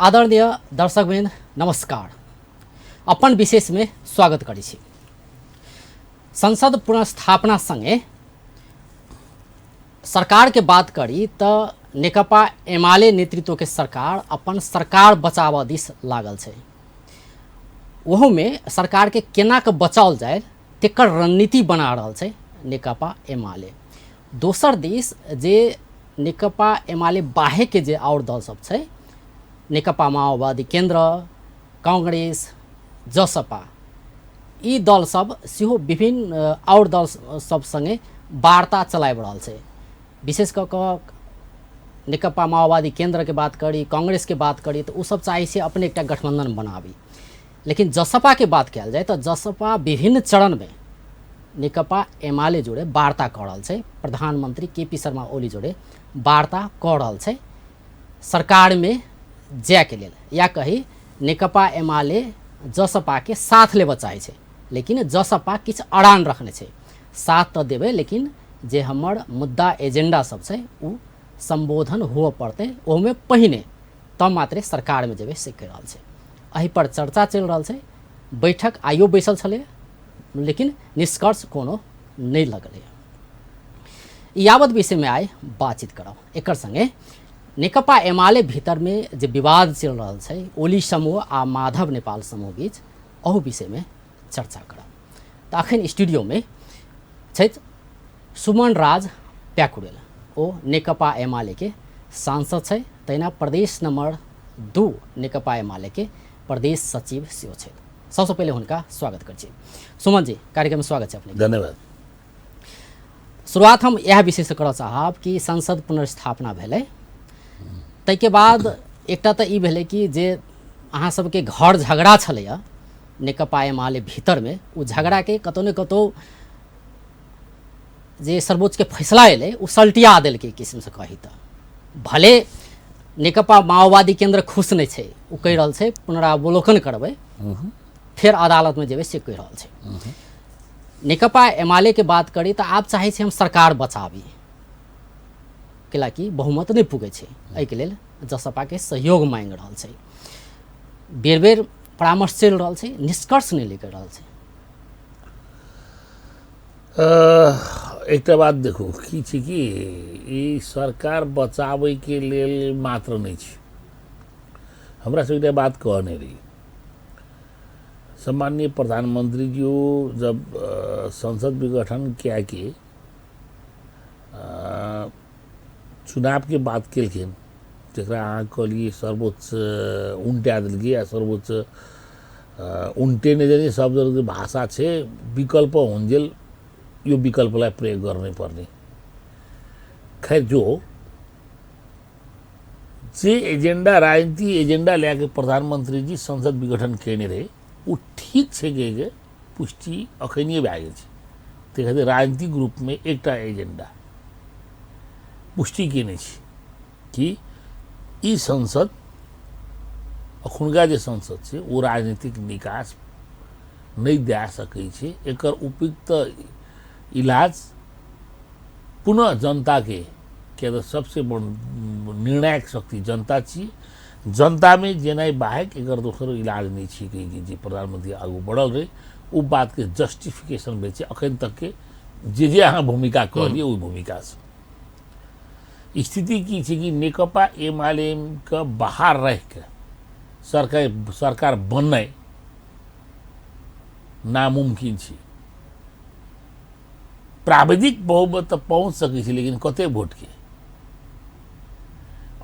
आदरणीय दर्शकवृन्द नमस्कार। अपन विशेष में स्वागत करै छी। संसद पुनर्स्थापना संगे सरकार के बात करी त नेकपा एमाले नेतृत्व के सरकार अपन सरकार बचाबऽ दिस लागल छै। ओहूमे सरकार के केना कऽ बचाओल जाय तेकर रणनीति बना रहल छै नेकपा एमाले। दोसर दिस जे नेकपा एमाले बाहेकके जे आओर दल सब छै, नेकपा माओवादी केन्द्र, कांग्रेस, जसपा, ई दल सब सेहो विभिन्न आओर दल सब सङ्गे वार्ता चलाबि रहल छै। विशेष कऽ कऽ नेकपा माओवादी केन्द्रके बात करी, कांग्रेसके बात करी तऽ ओसब चाहै छै अपने एकटा गठबन्धन बनाबी। लेकिन जसपाके बात कयल जाय तऽ जसपा विभिन्न चरणमे नेकपा एमाले जोड़े वार्ता कऽ रहल छै, प्रधानमंत्री के पी शर्मा ओली जोड़े वार्ता कऽ रहल छै सरकारमे जायके लेल, या कही नेकपा एमाले जसपाके साथ लेबऽ चाहै छै। लेकिन जसपा किछु अड़ान रखने छै, साथ तऽ देबै लेकिन जे हमर मुद्दा एजेंडा सब छै ओ सम्बोधन हुअ पड़तै ओहूमे पहिने, तब मात्रे सरकारमे जेबै से कहि रहल छै। एहि पर चर्चा चलि रहल छै। बैठक आइयो बैसल छलै लेकिन निष्कर्ष कोनो नहि लगलै। यावत विषयमे आइ बातचीत करब। एकर संगे नेकपा एमाले भीतरमे जे विवाद चलि रहल छै ओली समूह आ माधव नेपाल समूह बीच, अहू विषयमे चर्चा करब। तऽ अखन स्टूडियोमे छथि सुमन राज प्याकुरेल, ओ नेकपा एमालेके सांसद छै, तहिना प्रदेश नंबर 2 नेकपा एमालेके प्रदेश सचिव सेहो छथि। सबसँ पहिले हुनका स्वागत करै छी। सुमन जी, कार्यक्रम में स्वागत छै अपने। धन्यवाद। शुरुआत हम इएह विषयसँ करऽ चाहब कि संसद पुनर्स्थापना भेलै, ताहिके बाद एकटा तऽ ई भेलै कि जे अहाँ सबके घर झगड़ा छलैए नेकपा एमाले भीतरमे, ओ झगड़ाके कतहु ने कतहु जे सर्वोच्चके फैसला एलै ओ सल्टिया देलकै किसिमसँ कही तऽ। भले नेकपा माओवादी केन्द्र खुश नहि छै, ओ कहि रहल छै पुनरावलोकन करबै, फेर अदालतमे जेबै से कहि रहल छै। नेकपा एमालेके बात करी तऽ आब चाहै छै हम सरकार बचाबी, कैलाकि बहुमत नहि पुगै छै, एहिके लेल जसपाके सहयोग मांगि रहल छै। बेर बेर परामर्श चलि रहल छै, निष्कर्ष नहि निकलि रहल छै। एकटा बात देखू की छै कि ई सरकार बचाबैके लेल मात्र नहि छै। हमरा सबके एकटा बात कहने रही सम्माननीय प्रधानमंत्री जी, जब संसद विघटन कए के चुनाव के बात केलखिन, जकरा अहाँ कहलियै सर्वोच्च उनटा देलकै आ सर्वोच्च उन्टेने देने शब्दहरूको भाषा छै विकल्प हुन्जेल यो विकल्पलाई प्रयोग गर्नै पर्ने। खैर जो हो, जे एजेन्डा राजनीति एजेन्डा ल्याएको प्रधानमन्त्रीजी संसद विघटन केने रहे ऊ ठिक छै के पुष्टि अखनिए भए गेल छै। ताहि खातिर राजनीतिक रूपमे एकटा एजेन्डा पुष्टि केने छै कि ई संसद अखुनका जे संसद छै ओ राजनीतिक निकास नहि दए सकै छै। एकर उपयुक्त इलाज पुनः जनताके, किया तऽ सबसे निर्णायक शक्ति जनता छी, जनतामे जेनाइ बाहेक एकर दोसर इलाज नहि छै। कि जे प्रधानमंत्री आगू बढ़ल रहे ओ बातके जस्टिफिकेशन भेल छै अखन तकके जे जे अहाँ भूमिका कहलियै ओहि भूमिकासँ। स्थिति की छै कि नेकपा एमाले के बाहर रहिके सरकार बननाइ नामुमकिन छै। प्राविधिक बहुमत तऽ पहुँच सकै छै लेकिन कते वोटके।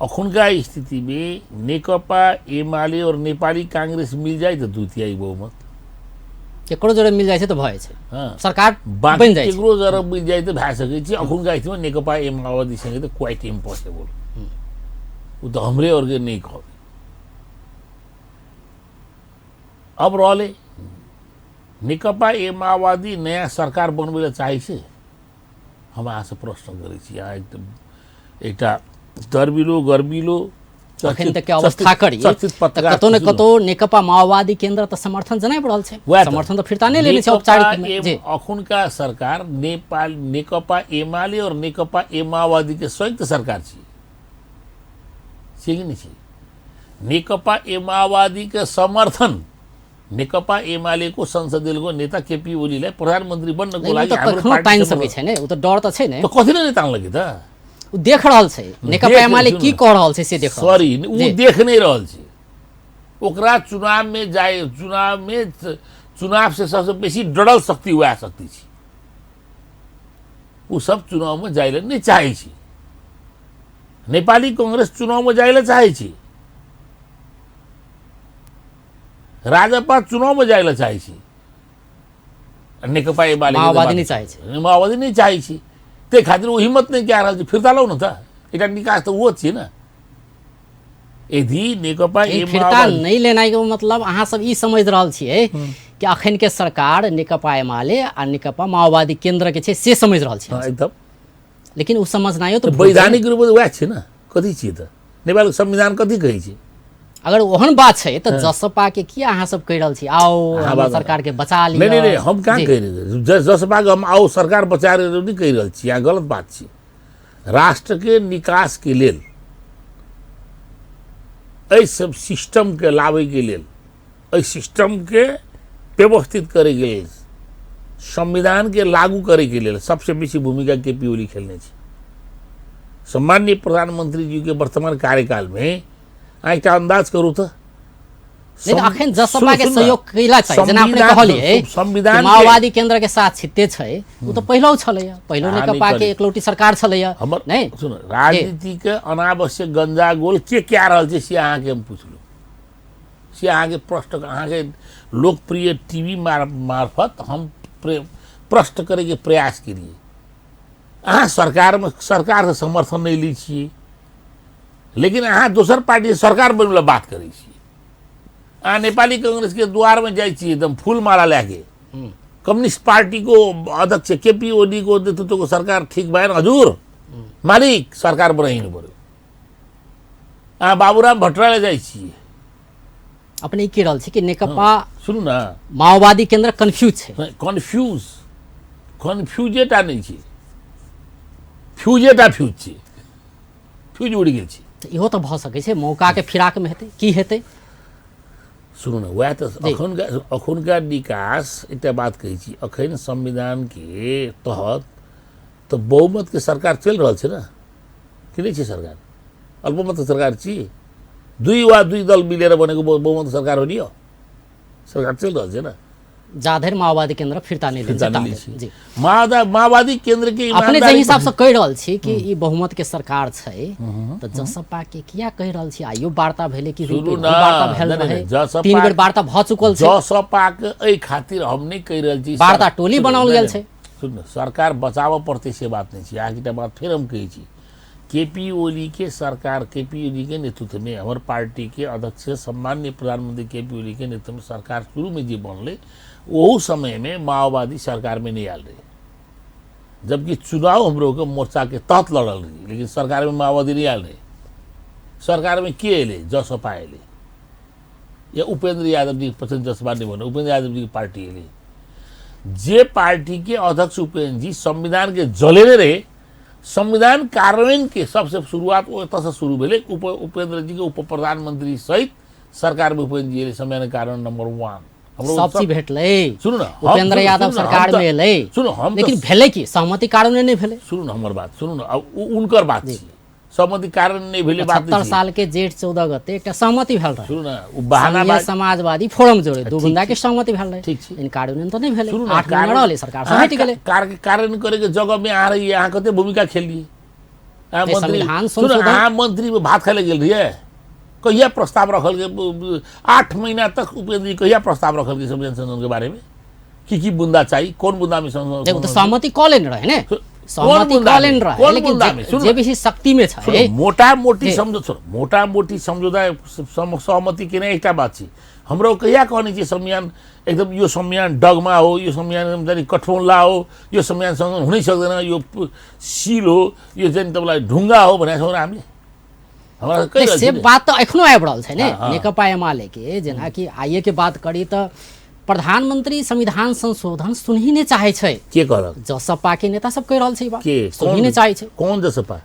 अखुनका स्थितिमे नेकपा एमाले और नेपाली कांग्रेस मिल जाए तऽ 2/3 बहुमत, केकरो जरे मिल जाइ छै तऽ भऽ जाइ छै। हाँ। सरकार बनि जाइ छै, केकरो जरे मिल जाइ तऽ भए सकै छै। अखुनका स्थितिमे नेकपा माओवादी सँगे तऽ क्वाइट इम्पोसिबल, ओ तऽ हमरे आओरके नहि कहबै। अब रहलै नेकपा माओवादी नयाँ सरकार बनबै लए चाहै छै। हम अहाँसँ प्रश्न करै छी, अहाँ एकटा दर्बिलो गर्बिलो अखन तक के अवस्था करी कतौ ने कतौ नेकपा माओवादी केन्द्र तऽ समर्थन जनाबि रहल छै, समर्थन तऽ फिर्ता नहि लेने छै औपचारिक। अखुनका सरकार नेपाल नेकपा एमाले और नेकपा ए माओवादी के संयुक्त सरकार छी, छै कि नहि छै? नेकपा माओवादीके समर्थन नेकपा एमालेको संसदीयको नेता केपी ओलीलाई प्रधानमन्त्री बन्नको लागि हाम्रो पार्टी सकै छैन। उ त डर त छैन, त कथिले नै तान्ल कि त उ देख रहल छै नेकपा एमाले की क रहल छै से देख। सॉरी, उ देख नै रहल छै। ओकरा चुनाव में जाए, चुनाव में चुनाव से सबसे बेसी डरल शक्ति वएह शक्ति छै। उ सब चुनाव में जाय ले नहीं चाहै छै। नेपाली कांग्रेस चुनाव में जाय ले चाहै छै, राजपा चुनाव में जाय ले चाहै छै, नेकपा एमाले माओवादी नहीं चाहै छै, माओवादी नहीं चाहै छै। ताहि खातिर ओ हिम्मत नहीं कए रहल छै। फिर्ता लौ न त, एकटा निकास त ओहो छियै ने। यदि नेकपा फिर्ता नहीं लेनाइ के मतलब अहाँ सब ई समझ रहल छियै कि अखन के सरकार नेकपा एमाले आ नेकपा माओवादी केंद्र के छै से समझ रहल छियै एकदम। लेकिन उ समझनाइयो त वैधानिक रूप वएह छै ने। कथी छियै त नेपालके संविधान कथी कहै छै? अगर ओहन बात छै त जसपा के किया अहाँ सब कहि रहल छी आओ सरकार के बचा लिअ? नहीं नहीं, हम कहाँ कहि रहल छी जसपा के हम आओ सरकार बचा रहे नहीं कहि रहल छी। अहाँ गलत बात छी। राष्ट्र के निकास के लेल, एहि सब सिस्टम के लाबै के लेल, एहि सिस्टम के व्यवस्थित करे के लेल, संविधान के लागू करे के लेल सबसे बेसी भूमिका केपी ओली खेलने छै। सम्माननीय प्रधानमंत्री जी के वर्तमान कार्यकाल में अहाँ एकटा अंदाज करू त अखन जसपा के सहयोग कैला छै। जेना अपने कहलियै संविधान माओवादी केंद्र के साथ छिते छै, उ त पहिलो छलैया, पहिलो नेकपा के एकलौटी सरकार छलैया। नहीं सुन, राजनीति के अनावश्यक गंजा गोल के क्या रहल छै से अहाँके हम पुछलहुँ, से अहाँके प्रश्न अहाँके लोकप्रिय टीवी मार्फत हम प्रश्न करैके प्रयास केलियै। अहाँ सरकारमे सरकारसँ समर्थन नहि लै छियै, लेकिन अहाँ दोसर पार्टी सरकार बनैवला बात करै छियै। अहाँ नेपाली कांग्रेसके द्वारमे जाइ छियै एकदम फूल माला लए के, कम्युनिस्ट पार्टीको अध्यक्ष केपी ओलीको नेतृत्वको सरकार ठीक भएन हजुर मालिक सरकार बनाइनु पर्यो। अहाँ बाबुराम भट्टराईलाई जाइ छियै। अपने के रहल छै कि नेकपा सुनू न माओवादी केंद्र कन्फ्यूज छै। कन्फ्यूज कन्फ्यूजेटा नहि छै, फ्यूजेटा फ्यूज छै, फ्यूज उड़ि गेल छै। इहो तऽ भऽ सकै छै मौका के फिराक में हेतै की हेतै। सुनू ने, वएह तऽ अखुनका निकास एकटा बात कहै छी, अखन संविधानके तहत तऽ बहुमतके सरकार चलि रहल छै ने, कि नहि छै सरकार? अल्पमतके सरकार छी, दुई वा दुई दल मिलेर बनेको बहुमत सरकार हो नि, यो सरकार चलि रहल छै ने। जाधरि माओवादी केंद्र फिर्ता नहि लै। माओवादी केंद्र के अपने जे हिसाब से कहि रहल छी कि ई बहुमत के सरकार छै त जसपा के किया कहि रहल छी? आइयो वार्ता भेलै कि वार्ता भेल रहे, तीन बेर वार्ता भ चुकल छै। जसपा के एहि खातिर हम नहि कहि रहल छी, वार्ता टोली बनाओल गेल छै। सुन, सरकार बचाबऽ पड़तै से बात नहि छै। अहाँके एकटा बात फेर हम कहै छी, केपी ओली के सरकार, केपी ओली के नेतृत्व में हमर पार्टी के अध्यक्ष सम्माननीय प्रधानमंत्री केपी ओली के नेतृत्व में सरकार शुरू में जे बनलै ओहू समय में माओवादी सरकार में नहीं आयल रहे, जबकि चुनाव हमरो के मोर्चा के तहत लड़ल रही, लेकिन सरकार में माओवादी नहीं आयल रहे। सरकार में के अयलै? जसपा अयलै, या उपेंद्र यादव जी पसंद जसपा नहीं बने, उपेंद्र यादव जी के पार्टी अयलै। जे पार्टी के अध्यक्ष उपेंद्र जी संविधान के जलेने रहे, संविधान कार्यान्वयन के सबसे शुरुआत ओतऽसँ शुरू भेलै। उपेंद्र जी के उप प्रधानमंत्री सहित सरकार में उपेंद्र जी संविधान कार्यान्वयन नंबर 1 सब चीज भेटलै। सुनू न, उपेंद्र यादव सरकार में एलै, सुनू हम, लेकिन भेलै कि सहमति कार्यान्वयन नहि भेलै। सुनू न हमर बात सुनू न, अब उनकर बात छी, सहमति कार्यान्वयन नहि भेलै बात। 70 साल के जेठ 14 गते एकटा सहमति भेल रहे। सुनू न, उ बहाना समाजवादी फोरम जोड़े दू बंदा के सहमति भेल रहे, ठीक छै, लेकिन कार्यान्वयन त नहि भेलै। 8 महीना रहलै सरकार, सहमति गेलै। कार्यान्वयन करे के जगह में अहाँ रहियै, अहाँ कते भूमिका खेलियै? संविधान संशोधन, अहाँ मंत्री में भात खाइ लए गेल रहियै? कहिया प्रस्ताव रखल गेल? 8 महीना तक उपेंद्र जी कहिया प्रस्ताव रखल गेल संविधान संशोधन के बारे में? की की बुंदा चाहिए, कौन बुंदा में संशोधन? सहमति कऽ लेने रहे ने, सहमति कऽ लेने रहे, लेकिन जे बेसी शक्ति में छै मोटा मोटी समझौता, मोटा मोटी समझौता सहमति केने एकटा बात छै। हमरो कहिया कहने छी संविधान एकदम यो संविधान डगमा हो, यो संविधान एकदम कठोला हो, यो संविधान संशोधन हुनै सक्दैन, यो सिल हो, यो चाहिँ तपाईँलाई ढुङ्गा हो भनेको छौँ हामीले। से बात तऽ एखनो आबि रहल छै ने नेकपा एमाले के। जेनाकि आइए के बात करी तऽ प्रधानमंत्री संविधान संशोधन सुनही नहि चाहै छै। के कहलक? जसपा के नेता सब कहि रहल छै ई बात, सुनही नहि चाहै छै। कौन जसपा?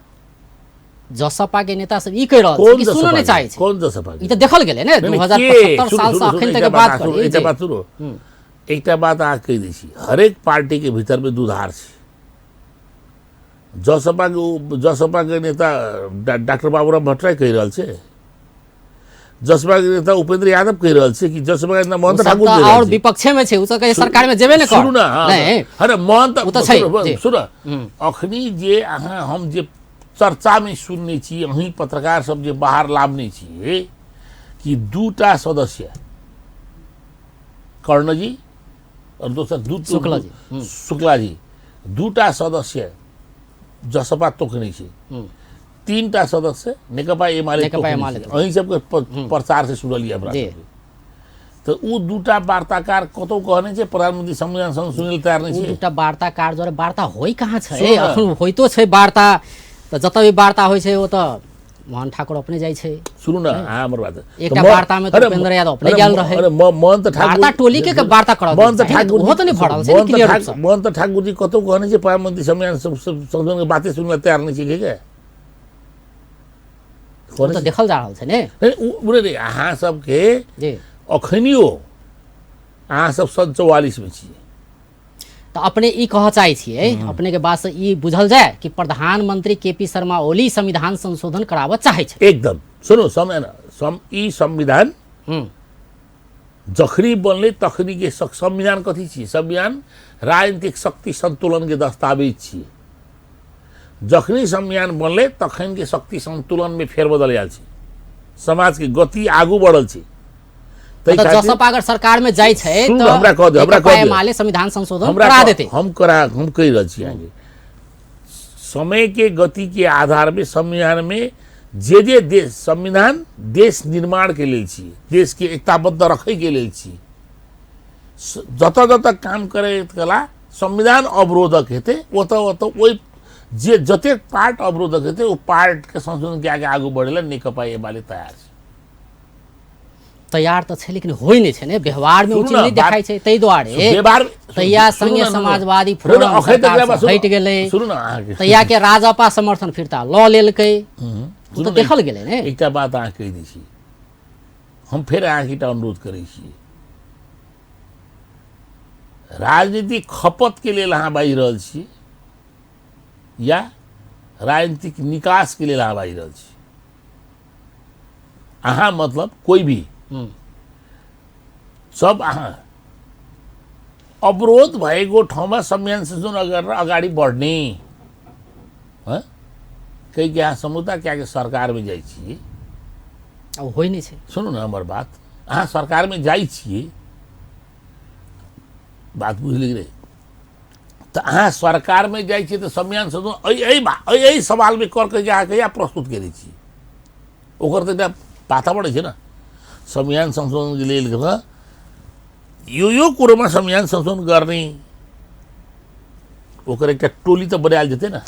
जसपा के नेता सब ई कहि रहल छै कोन कि सुनऽ जसपा नहि के? चाहै छै। कोन जसपा ई तऽ देखल गेलै ने 2075 साल से अखन तक के बात करी एकटा जे बात सुनू, एकटा बात अहाँ कहि दै छी, हरेक पार्टी के भीतर में दुधार छै। जसपा के नेता डॉक्टर बाबूराम भट्टराई कहि रहल छै, जसपा के नेता उपेंद्र यादव कहि रहल छै कि जसपा के नेता महंत ओ सब ठाकुर तऽ कहि रहल आओर छै। विपक्षे में छै, ओ सब कहै सरकार में जेबे ने कर। सुनू ना, हाँ, नहीं। अरे महंत ओ तऽ छै, सुनू, जी। सुनू, अखनी जे अहाँ हम जे चर्चा में सुनने छी, अहीं पत्रकार सब जे बाहर लाबने छी कि दूटा सदस्य कर्णजी और दोसर दू शुक्ला जी। शुक्ला जी, दूटा सदस्य जसपा तोकने छै, तीनटा सदस्य नेकपा एमाले नेकपा तोकने एमाले छै। तोकने। अहीं सबके प्रचार से सुनलियै हमरा जी। सबके। तऽ ओ दूटा वार्ताकार कतौ कहने छै प्रधानमंत्री संविधान संशोधन लेल तैयार नहि ओ छै। दूटा वार्ताकार द्वारा वार्ता होइ कहाँ छै? सुनू ना। अखन होइतो छै वार्ता, तऽ जतऽ भी वार्ता होइ छै ओतऽ मोहन ठाकुर अपने जाइ छै। सुनू ना, अहाँ हमर बात। एकटा तऽ वार्ता में तऽ अरे उपेंद्र यादव अपने अरे गेल रहै। अरे महंत ठाकुर वार्ता टोली के वार्ता कराओ महंत चाही, ठाकुर ओहो तऽ नहि भऽ रहल छै ने महंत क्लियर ठाकुर रूपसँ। महंत ठाकुर जी कतौ कहने छै प्रधानमंत्री संविधान संशोधन के बाते सुनला तैयार नहि छै के? ओ तऽ देखल जा रहल छै ने। नहीं, उ-, नहीं, अहाँ सबके जी। अखनियो अहाँ सब सन 44 में छी। तऽ अपने ई कहऽ चाहै छियै, अपने के बात से ई बुझल जाय कि प्रधानमंत्री के पी शर्मा ओली संविधान संशोधन कराबऽ चाहै छै। एकदम। सुनू, ई संविधान जखनी बनलै तखनी के संविधान कथी छियै? संविधान राजनीतिक शक्ति संतुलन के दस्तावेज छियै। जखनी संविधान बनलै तखन के शक्ति संतुलन में फेरबदल आयल छै, समाज के गति आगू बढ़ल छै। ताहि मतलब खातिर जसपा अगर सरकार में जाइ छै सुनू, तऽ हमरा कह दियौ, हमरा नेकपा कह दियौ। एमाले संविधान संशोधन हमरा करा कह- देतै। हम कहि रहल छी अहाँके, समय के गति के आधार में संविधान में जे जे देश संविधान देश निर्माण के लेल छी, देश के एकताबद्ध रखे के लेल छी, जतऽ जतऽ काम करे कला संविधान अवरोधक हेतै ओतऽ ओतऽ ओहि जे जतेक पार्ट अवरोधक हेतै ओ पार्ट के संशोधन कए के आगू बढ़ै लए नेकपा एमाले तैयार छै। तैयार तऽ छै लेकिन होइ नहि छै ने, व्यवहार में सुनू ओ चीज ना, नहि बात देखाइ छै, ताहि दुआरे व्यवहार तहिया सुनू संघीय ना, सुनू ना। समाजवादी सुनू ना, फोरम अखन तक सरकार बात से सुनू। हटि गेलै, सुनू ना अहाँके। तहिया के राजपा समर्थन फिरता लऽ लेलकै, ओ सुनू तऽ ना, देखल गेलै ने। एकटा बात अहाँ कहि दै छी, हम फेर अहाँके एकटा अनुरोध करै छी, राजनीतिक खपत के लेल अहाँ बाजि रहल छी या राजनीतिक निकास के लेल अहाँ बाजि रहल छी? अहाँ मतलब कोई भी सब अहाँ अवरोध भएको ठाउँमा संविधान संशोधन गरेर अगाडि बढ्ने, हँ? कहि के अहाँ समुदाय के आगे सरकारमे जाइ छी। अब होइ नहि छै। सुनू न हमर बात, अहाँ सरकारमे जाइ छी, बात बुझली रे, तऽ अहाँ सरकारमे जाइ छी तऽ संविधान संशोधन एहि सवालमे कर के अहाँ कहिया प्रस्तुत करै छी? ओकर तऽ एकटा वातावरण छै ने। संविधान संशोधनके लेल यो कुरोमा संविधान संशोधन गर्ने ओकर एकटा टोली तऽ बनायल जेतै ने।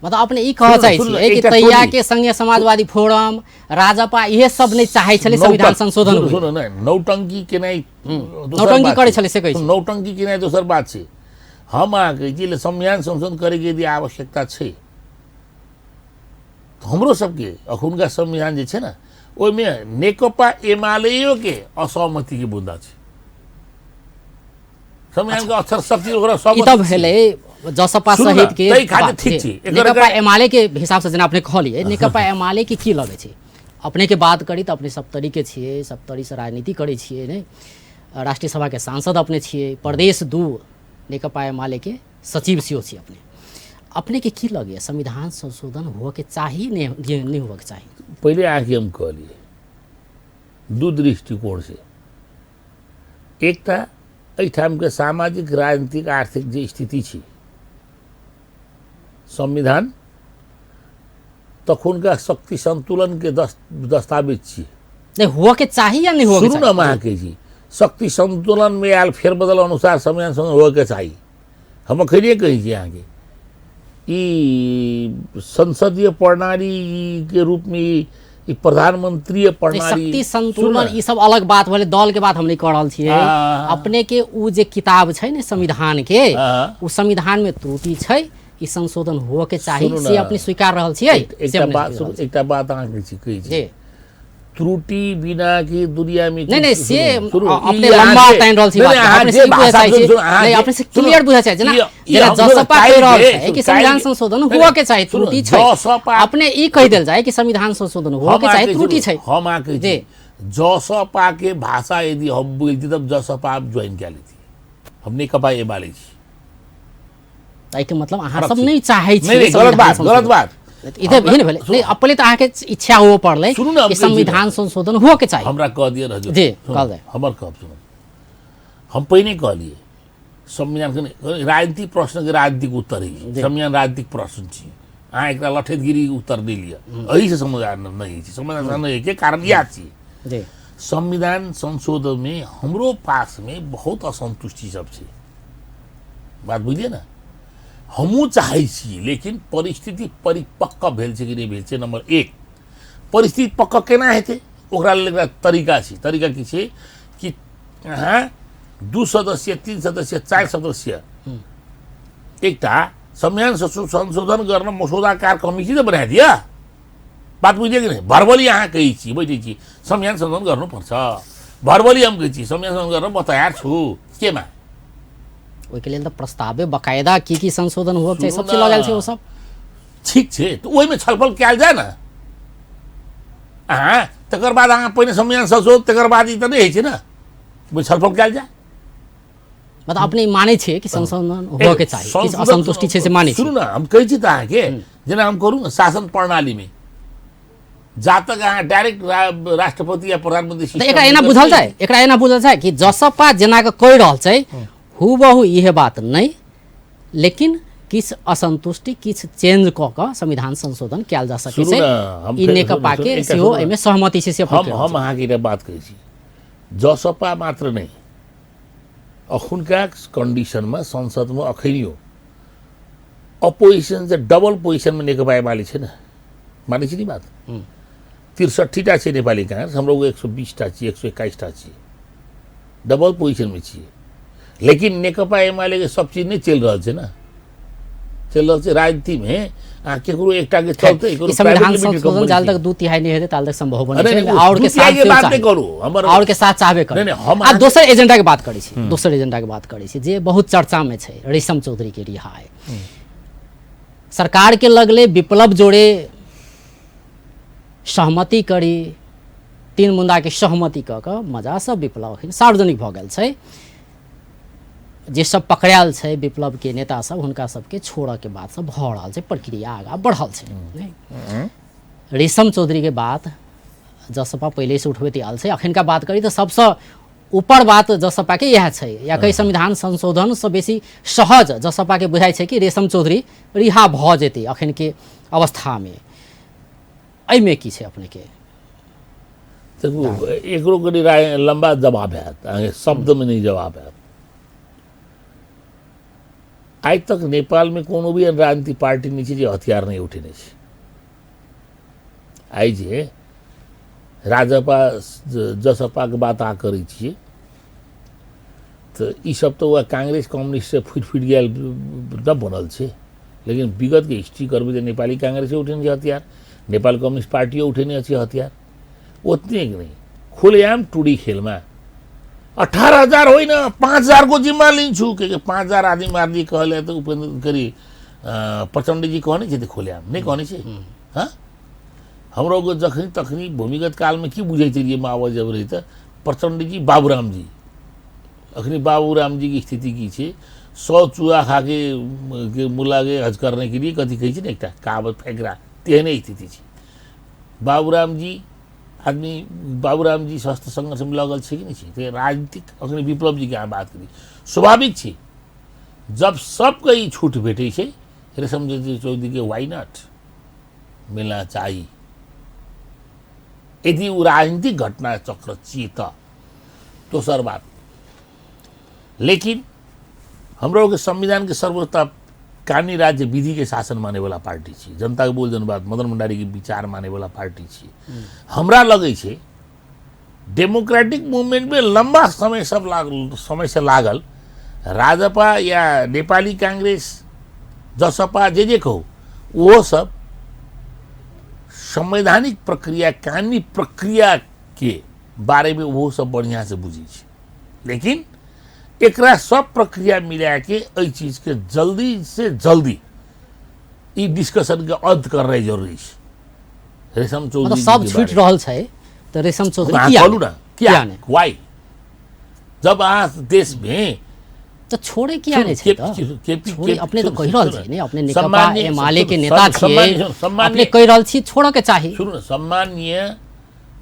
मतलब अपने ई कहऽ सुनू, चाहै सुनू, छियै कि एकटा तहिया टोली। के संघीय समाजवादी फोरम राजपा इहे सब नहि चाहै छलै संविधान संशोधन सुनू, होय। सुनू, नहि, नौटंकी केनाइ दोसर नौटंकी बात करै छै। छलै से कहै छी। नौटंकी केनाइ दोसर बात छै। हम अहाँ कहै छी संविधान संशोधन करैके यदि आवश्यकता छै तऽ हमरो सबके अखुनका संविधान जे छै ने ओहिमे नेकपा एमालेओ के असहमतिके बुंदा छै। संविधान के अक्षर शक्ति ओकरा ई सहमति तऽ छै। भेलै जसपा सुनू ने, सहित के ताहि खातिर बात, ठीक जी। छै। एकर नेकपा एकर एमाले के हिसाब से जेना अपने कहलियै, नेकपा एमाले के की लगै छै? अपने के बात करी तऽ अपने सप्तरी के छियै, सप्तरी से राजनीति करै छियै ने, राष्ट्रीय सभा के सांसद अपने छियै, प्रदेश 2 नेकपा एमाले के सचिव सेहो छियै अपने। अपने के की लगैए संविधान संशोधन हुअ के चाही नहि हुअ के चाही? पहिले अहाँके हम कहलियै दू दृष्टिकोण से, एकटा एहिठामके सामाजिक राजनीतिक आर्थिक जे स्थिति छै, संविधान तखुनका शक्ति संतुलन के दस्तावेज छी। नहीं हुआ के चाही या नहीं हुआ के सुनू ना चाही? हम अहाँके जी, शक्ति संतुलन में आयल फेरबदल अनुसार संविधान संशोधन हुअ के चाही। हम अखनिए कहै छी अहाँके, ई संसदीय प्रणाली के रूप में ई प्रधानमंत्रीय नहीं, प्रणाली, शक्ति सुनू संतुलन ना। ई सब अलग बात भेलै, दल के बात हम नहीं कह रहल छियै। अपने के उ जे किताब छै ने संविधान के, उ संविधान में त्रुटि छै ई संशोधन हुअ के चाही, से अपने स्वीकार रहल छियै। एकटा बात अहाँके कहै छी, त्रुटि बिना के दुनिया में नहीं नहीं, से अपने लंबा तानि रहल छी बात, अपने से बुझै चाहै छी, नहीं अपने से क्लियर बुझै चाहै, जेना जेना जसपा कहि रहल छै कि संविधान संशोधन हुअ के चाही, त्रुटि छै, अपने ई कहि देल जाय कि संविधान संशोधन हुअ के चाही, त्रुटि छै। हम अहाँके जी जसपा के भाषा यदि हम बोलती तब जसपा ज्वाइन कए लेती, हम नेकपा एमाले छी। एहिके मतलब अहाँ सब नहीं चाहै छी। गलत बात, गलत बात। इधर भी भेलै नहीं, अपने तऽ अहाँके इच्छा हुअ पड़लै कि संविधान संशोधन हुअ के चाही। हमरा कह दिअ हजुर जी, कहल जाय, हमर कहब सुनू। हम पहिने कहलियै संविधान के राजनीतिक प्रश्न के राजनीतिक उत्तर है, संविधान राजनीतिक प्रश्न छी, अहाँ एकरा लठैतगिरी उत्तर नहि लिअ, एहिसँ संविधान नहि होइ छै, संविधान नहि होइके कारण इएह छी। संविधान संशोधन में हमरो पास में बहुत असंतुष्टि सब छै, बात बुझलियै ने। हमहूँ चाहै छी, लेकिन परिस्थिति परिपक्व भेल छै कि नहि भेल छै, नंबर एक। परिस्थिति पक्व केना हेतै ओकरा लेल एकरा तरीका छै। तरीका की छै कि अहाँ 2 सदस्य 3 सदस्य 4 सदस्य एकटा संविधान संशोधन गर्न मसौदाकार कमिटी त बना दिया, बात बुझलियै कि नहि। भरबली अहाँ कहै छी, बैठै छी संविधान संशोधन गर्नुपर्छ, भरबली हम कहै छी संविधान संशोधन गर्न म तयार छु, केमा ओहिके लेल तऽ प्रस्तावे बकायदा की की संशोधन हुअ के चाही सब चीज लगल छै, ओ सब ठीक छै, तऽ ओहिमे छलफल कयल जाय ने अहाँ, तकर बाद अहाँ पहिने संविधान संशोधन तकर बाद ई तऽ नहि होइ छै ने, ओहिमे छलफल कयल जाय। मतलब अपने मानै छियै कि संशोधन हुअ के चाही, किछु असंतुष्टि छै से मानै छी। सुनू ने, हम कहै छी तऽ अहाँके जेना हम करू ने शासन प्रणालीमे जा तक अहाँ डायरेक्ट राष्ट्रपति या प्रधानमंत्री एकरा एना बुझल जाय, एकरा एना बुझल जाय कि जसपा जेना के कहि रहल छै हुबहु इहे बात नहि, लेकिन किछु असंतुष्टि किछु चेंज कऽ कऽ संविधान संशोधन कयल जा सकै छै। ई नेकपा के सेहो एहिमे सहमति छै से हम अहाँके एकटा बात कहै छी, जसपा मात्र नहि, अखुनका कन्डिसनमा संसदमा अखनियो अपोजिसन चाहिँ डबल पोजिसनमा नेकपा एमाले छै ने, मानै छी नि बात। 63टा छै नेपाली काङ्ग्रेस, हाम्रो 120टा छियै, 121टा छियै, डबल पोजिसनमे छियै। लेकिन नेकपा एमाले के सब चीज नहि चलि रहल छै ने, चलि रहल छै राजनीतिमे अहाँ केकरो एकटा के चलते संविधान संशोधन जाल तक 2/3 नहि हेतै ताल तक संभव नहि छै। और के साथ बात नहि करू, हमर और के साथ चाहबे करू। नहीं, हम आ दोसर एजेंडा के बात करै छी, दोसर एजेंडा के बात करै छी जे बहुत चर्चा में छै, रेशम चौधरी के रिहाई। सरकार के लगले विप्लव जोड़े सहमति करी, 3 मुंदा के सहमति कऽ कऽ मजा सब विप्लव अखन सार्वजनिक भऽ गेल छै। जे सब पकड़ायल छै विप्लव के नेता सब, हुनका सबके छोड़ऽ के बात सब भऽ रहल छै, प्रक्रिया आगाँ बढ़ल छै। रेशम चौधरी के बात जसपा पहिले से उठबैत आयल छै, अखनका बात करी तऽ सबसँ ऊपर बात जसपा के इएह छै, या कही संविधान संशोधन से बेसी सहज जसपा के बुझाइ छै कि रेशम चौधरी रिहा भऽ जेतै अखन के अवस्थामे। एहिमे की छै अपने के? देखू, एकरो कनि लम्बा जवाब हैत, अहाँके शब्दमे नहि जवाब हैत। आइ तक नेपालमे कोनो भी राजनीतिक पार्टी नहि छै जे हथियार नहि उठेने छै। आइ जे राजपा जसपाके बात अहाँ करै छियै तऽ ईसब तऽ वएह काङ्ग्रेस कम्युनिस्ट से फुटि फुटि गेल तब बनल छै, लेकिन विगतके हिस्ट्री करबै तऽ नेपाली काङ्ग्रेसे उठेने छै हथियार, नेपाल कम्युनिस्ट पार्टियो उठेने छै हथियार, ओतने नहि खुलेआम टुडी खेलमा 18,000 होइन 5,000को जिम्मा लिन्छु, के के 5,000 आदमी मारिदिए कहले तऽ उपेन्द्र गरी प्रचण्डजी कहने छै खुलेआम नहि कहने छै। हाँ, हमरो जखनी तखनी भूमिगत कालमे की बुझैत रहियै माओवादी जब रही तऽ प्रचण्डजी बाबूरामजी, अखनी बाबूरामजीके स्थिति की छै, 100 चूहा खाके के मुलाके हज करने के लिए कथी कहै छै ने एकटा कहावत फैकरा, तेहने स्थिति छै। बाबूरामजी आदमी बाबूरामजी शस्त्र सङ्घर्षमे लगल छै कि नहि छै? तऽ राजनीतिक अखनी विप्लवजीके अहाँ बात करी, स्वाभाविक छै जब सबके ई छूट भेटै छै रेशम चौधरीके why not मिलना चाही, यदि ऊ राजनीतिक घटना चक्र छियै तऽ दोसर बात। लेकिन हमरो संविधानके सर्वोच्चता कानूनी राज्य विधि के शासन माने वाला पार्टी छी, जनता के बोल जनबाद मदन भण्डारी के विचार माने वाला पार्टी छी। हमरा लगै छै डेमोक्रेटिक मूवमेंट में लंबा समय समय से लागल राजपा या नेपाली कांग्रेस जसपा जे जे कहू, ओहो सब संवैधानिक प्रक्रिया, कानूनी प्रक्रिया के बारे में ओहो सब बढ़िया से बुझै छै। लेकिन एकरा सब प्रक्रिया मिला के एहि चीज के जल्दी से जल्दी ई डिस्कशन के अंत करनाइ जरूरी छै। रेशम चौधरी सब छूटि रहल छै तऽ रेशम चौधरी किया कहलू ना, किया why? जब अहाँ देश में तऽ छोड़े किया नहि छै? तऽ अपने तऽ कहि रहल छी ने, अपने नेकपा एमाले के नेता छियै, अपने कहि रहल छी छोड़ऽ के चाही। सुनू ने, सम्माननीय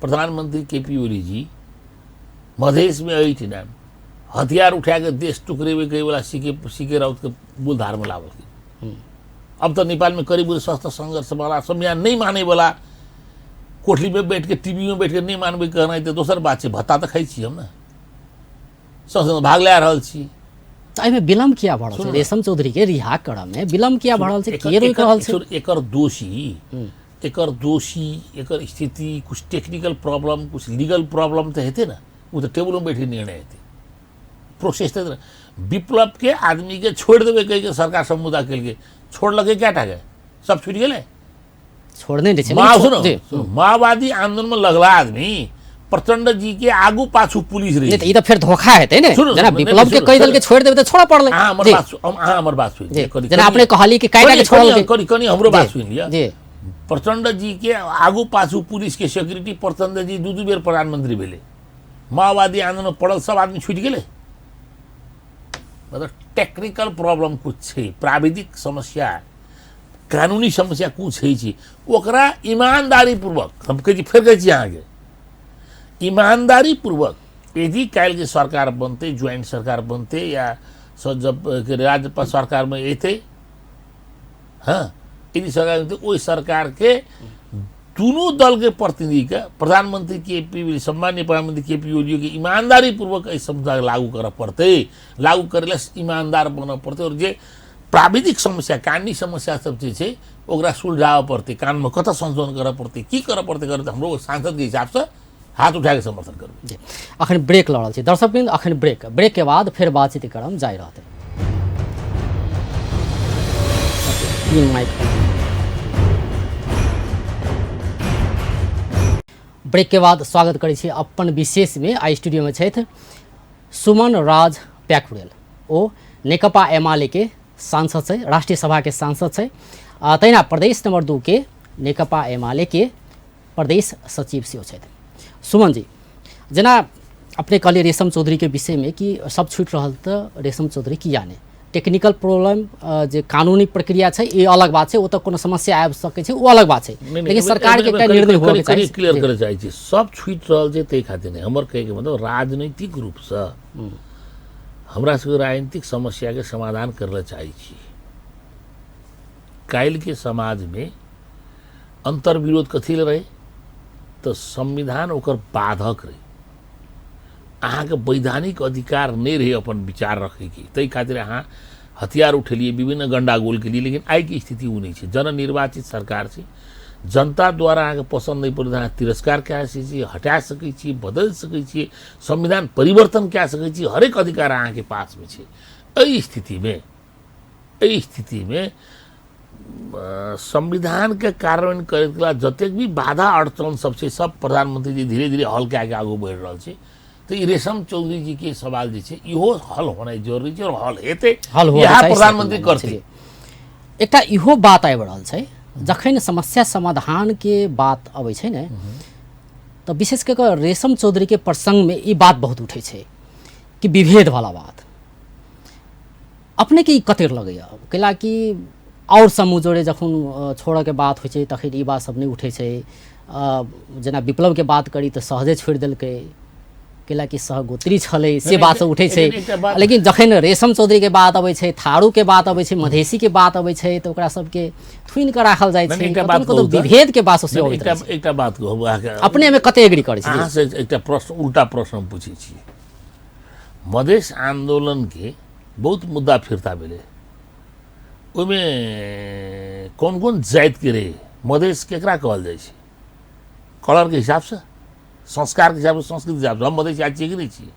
प्रधानमंत्री के पी ओली जी मधेश में एहिठिना हथियार उठा के देश टुकरेबे करे वाला सीके राउत के मूलधार में लावल। अब तो नेपाल में करीब शस्त्र संघर्ष वाला, संविधान नहीं माने वाला, कोठली में बैठ के टीवी में बैठ के नहीं मानबे कहना तो दोसर बात छै, भत्ता तो खाइ छी हम ने, संसद भाग ले रहल छी। तऽ एहिमे विलम्ब किया भऽ रहल छै? रेशम चौधरी के रिहा करऽ में विलम्ब किया भऽ रहल छै? के रोकि रहल छै? एकर दोषी, एकर स्थिति, कुछ टेक्निकल प्रॉब्लम, कुछ लीगल प्रॉब्लम तऽ हेतै ने, ओ तऽ टेबुल में बैठ के निर्णय हेतै, प्रोसेस तऽ विप्लव के आदमी के छोड़ि देबै कहि के सरकार सब मुद्दा केलकै, छोड़लकै कए टा के, सब छुटि गेलै? छोड़ने नहि छै। माओवादी आंदोलन में लगला आदमी प्रचंड जी के आगू पाछू पुलिस रही। ई तऽ फेर धोखा हेतै ने, जेना विप्लव के कहि देलकै छोड़ि देबै तऽ छोड़ऽ पड़लै। अहाँ हमर बात सुनि लिअ, जेना अपने कहली कि कएटा के छोड़लकै, कनि हमरो बात सुनि लिअ। प्रचंड जी के आगू पाछू पुलिस के सिक्योरिटी, प्रचंड जी दू दू बेर प्रधानमंत्री भेलै, माओवादी आंदोलन पड़ल सब आदमी छुटि गेलै। मतलब टेक्निकल प्रॉब्लम कुछ छै, प्राविधिक समस्या, कानूनी समस्या कुछ होइ छै, ओकरा ईमानदारी पूर्वक हम कहै छी, फेर कहै छी अहाँके, ईमानदारी पूर्वक यदि काल्हिके सरकार बनतै, ज्वाइंट सरकार बनतै या जब राज्य सरकारमे एतै, हाँ यदि सरकार बनतै, ओहि सरकारके दुनू दलके प्रतिनिधिके प्रधानमंत्री के पी सम्माननीय प्रधानमंत्री के पी ओलीके ईमानदारी पूर्वक एहि समझौता लागू करऽ पड़तै, लागू करै लए ईमानदार बनऽ पड़तै और जे प्राविधिक समस्या, कानूनी समस्या सब जे छै ओकरा सुलझाबऽ पड़तै, कानूनमे कतऽ संशोधन करऽ पड़तै, की करऽ पड़तै, करतै हमरो सांसदके हिसाबसँ हाथ उठाके समर्थन करबै। अखन ब्रेक लऽ रहल छी दर्शकवृन्द, अखन ब्रेक के बाद फेर बातचीत करम जारी रहतै। तीन माइक ब्रेक के बाद स्वागत करै छी अपन विशेष में। आई स्टूडियो में छथि सुमन राज प्याकुरेल, ओ नेकपा एमाले के सांसद छै, राष्ट्रीय सभा के सांसद छै, तहिना प्रदेश नंबर 2 के नेकपा एमाले के प्रदेश सचिव सेहो छथि। सुमन जी, जेना अपने कहलियै रेशम चौधरी के विषय में कि सब छूटि रहल तऽ रेशम चौधरी किया नहि, टेक्निकल प्रॉब्लम जे कानूनी प्रक्रिया छै ई अलग बात छै, ओ तऽ कोनो समस्या आबि सकै छै ओ अलग बात छै, लेकिन सरकार के एकटा निर्णय होबऽ के चाही। क्लियर करऽ चाहै छी, सब छूटि रहल छै ताहि खातिर नहि, हमर कहैके मतलब राजनीतिक रूपसँ हमरा सबके राजनीतिक समस्याके समाधान करऽ लए चाहै छी। काल्हिके समाजमे अंतर्विरोध कथी लए रहै तऽ संविधान ओकर बाधक रहै, अहाँके वैधानिक अधिकार नहि रहै अपन विचार रखैके, ताहि खातिर अहाँ हथियार उठेलियै, विभिन्न गंडागोल केलियै। लेकिन आइके स्थिति ओ नहि छै, जननिर्वाचित सरकार छै, जनता द्वारा अहाँके पसन्द नहि पड़ै तऽ अहाँ तिरस्कार कए सकै छी, हटा सकै छी, बदलि सकै छी, संविधान परिवर्तन कए सकै छी, हरेक अधिकार अहाँके पासमे छै। एहि स्थितिमे संविधानके कार्यान्वयन करैत कला जतेक भी बाधा अड़चन सब छै सब प्रधानमंत्री जी धीरे धीरे हल कए के आगू बढ़ि रहल छै। तऽ ई रेशम चौधरी जी के सवाल जे छै इहो हल होनाइ जरूरी छै और हल हेतै, हल इएह प्रधानमंत्री करतै। एकटा इहो बात आबि रहल छै, जखन समस्या समाधान के बात अबै छै ने तऽ विशेष कऽ कऽ रेशम चौधरी के प्रसंग में ई बात बहुत उठै छै कि विभेद वाला बात अपने के ई कतेक लगैए? कैला कि आओर समूह जोड़े जखन छोड़ऽके बात होइ छै तखन ई बात सब नहि उठै छै, जेना विप्लवके बात करी तऽ सहजे छोड़ि देलकै कैला कि सहगोत्री छलै से बात सब उठै छै, लेकिन जखन रेशम चौधरीके बात अबै छै, थारूके बात अबै छै, मधेसीके बात अबै छै तऽ ओकरा सबके थुनि कऽ राखल जाइ छै, कतौ विभेदके बात सब सेहो अबैत रहै छै। एकटा बात कहू अहाँके, अपनेमे कते एग्री करै छी? अहाँसँ एकटा प्रश्न, उल्टा प्रश्न हम पूछै छी। मधेश आन्दोलनके बहुत मुद्दा फिर्ता भेलै, ओहिमे कोन कोन जातिके रहै? मधेश केकरा कहल जाइ छै? कलरके हिसाबसँ, संस्कारके हिसाबसँ, संस्कृतिके हिसाबसँ। हम मधेश जाति छियै कि नहि छियै?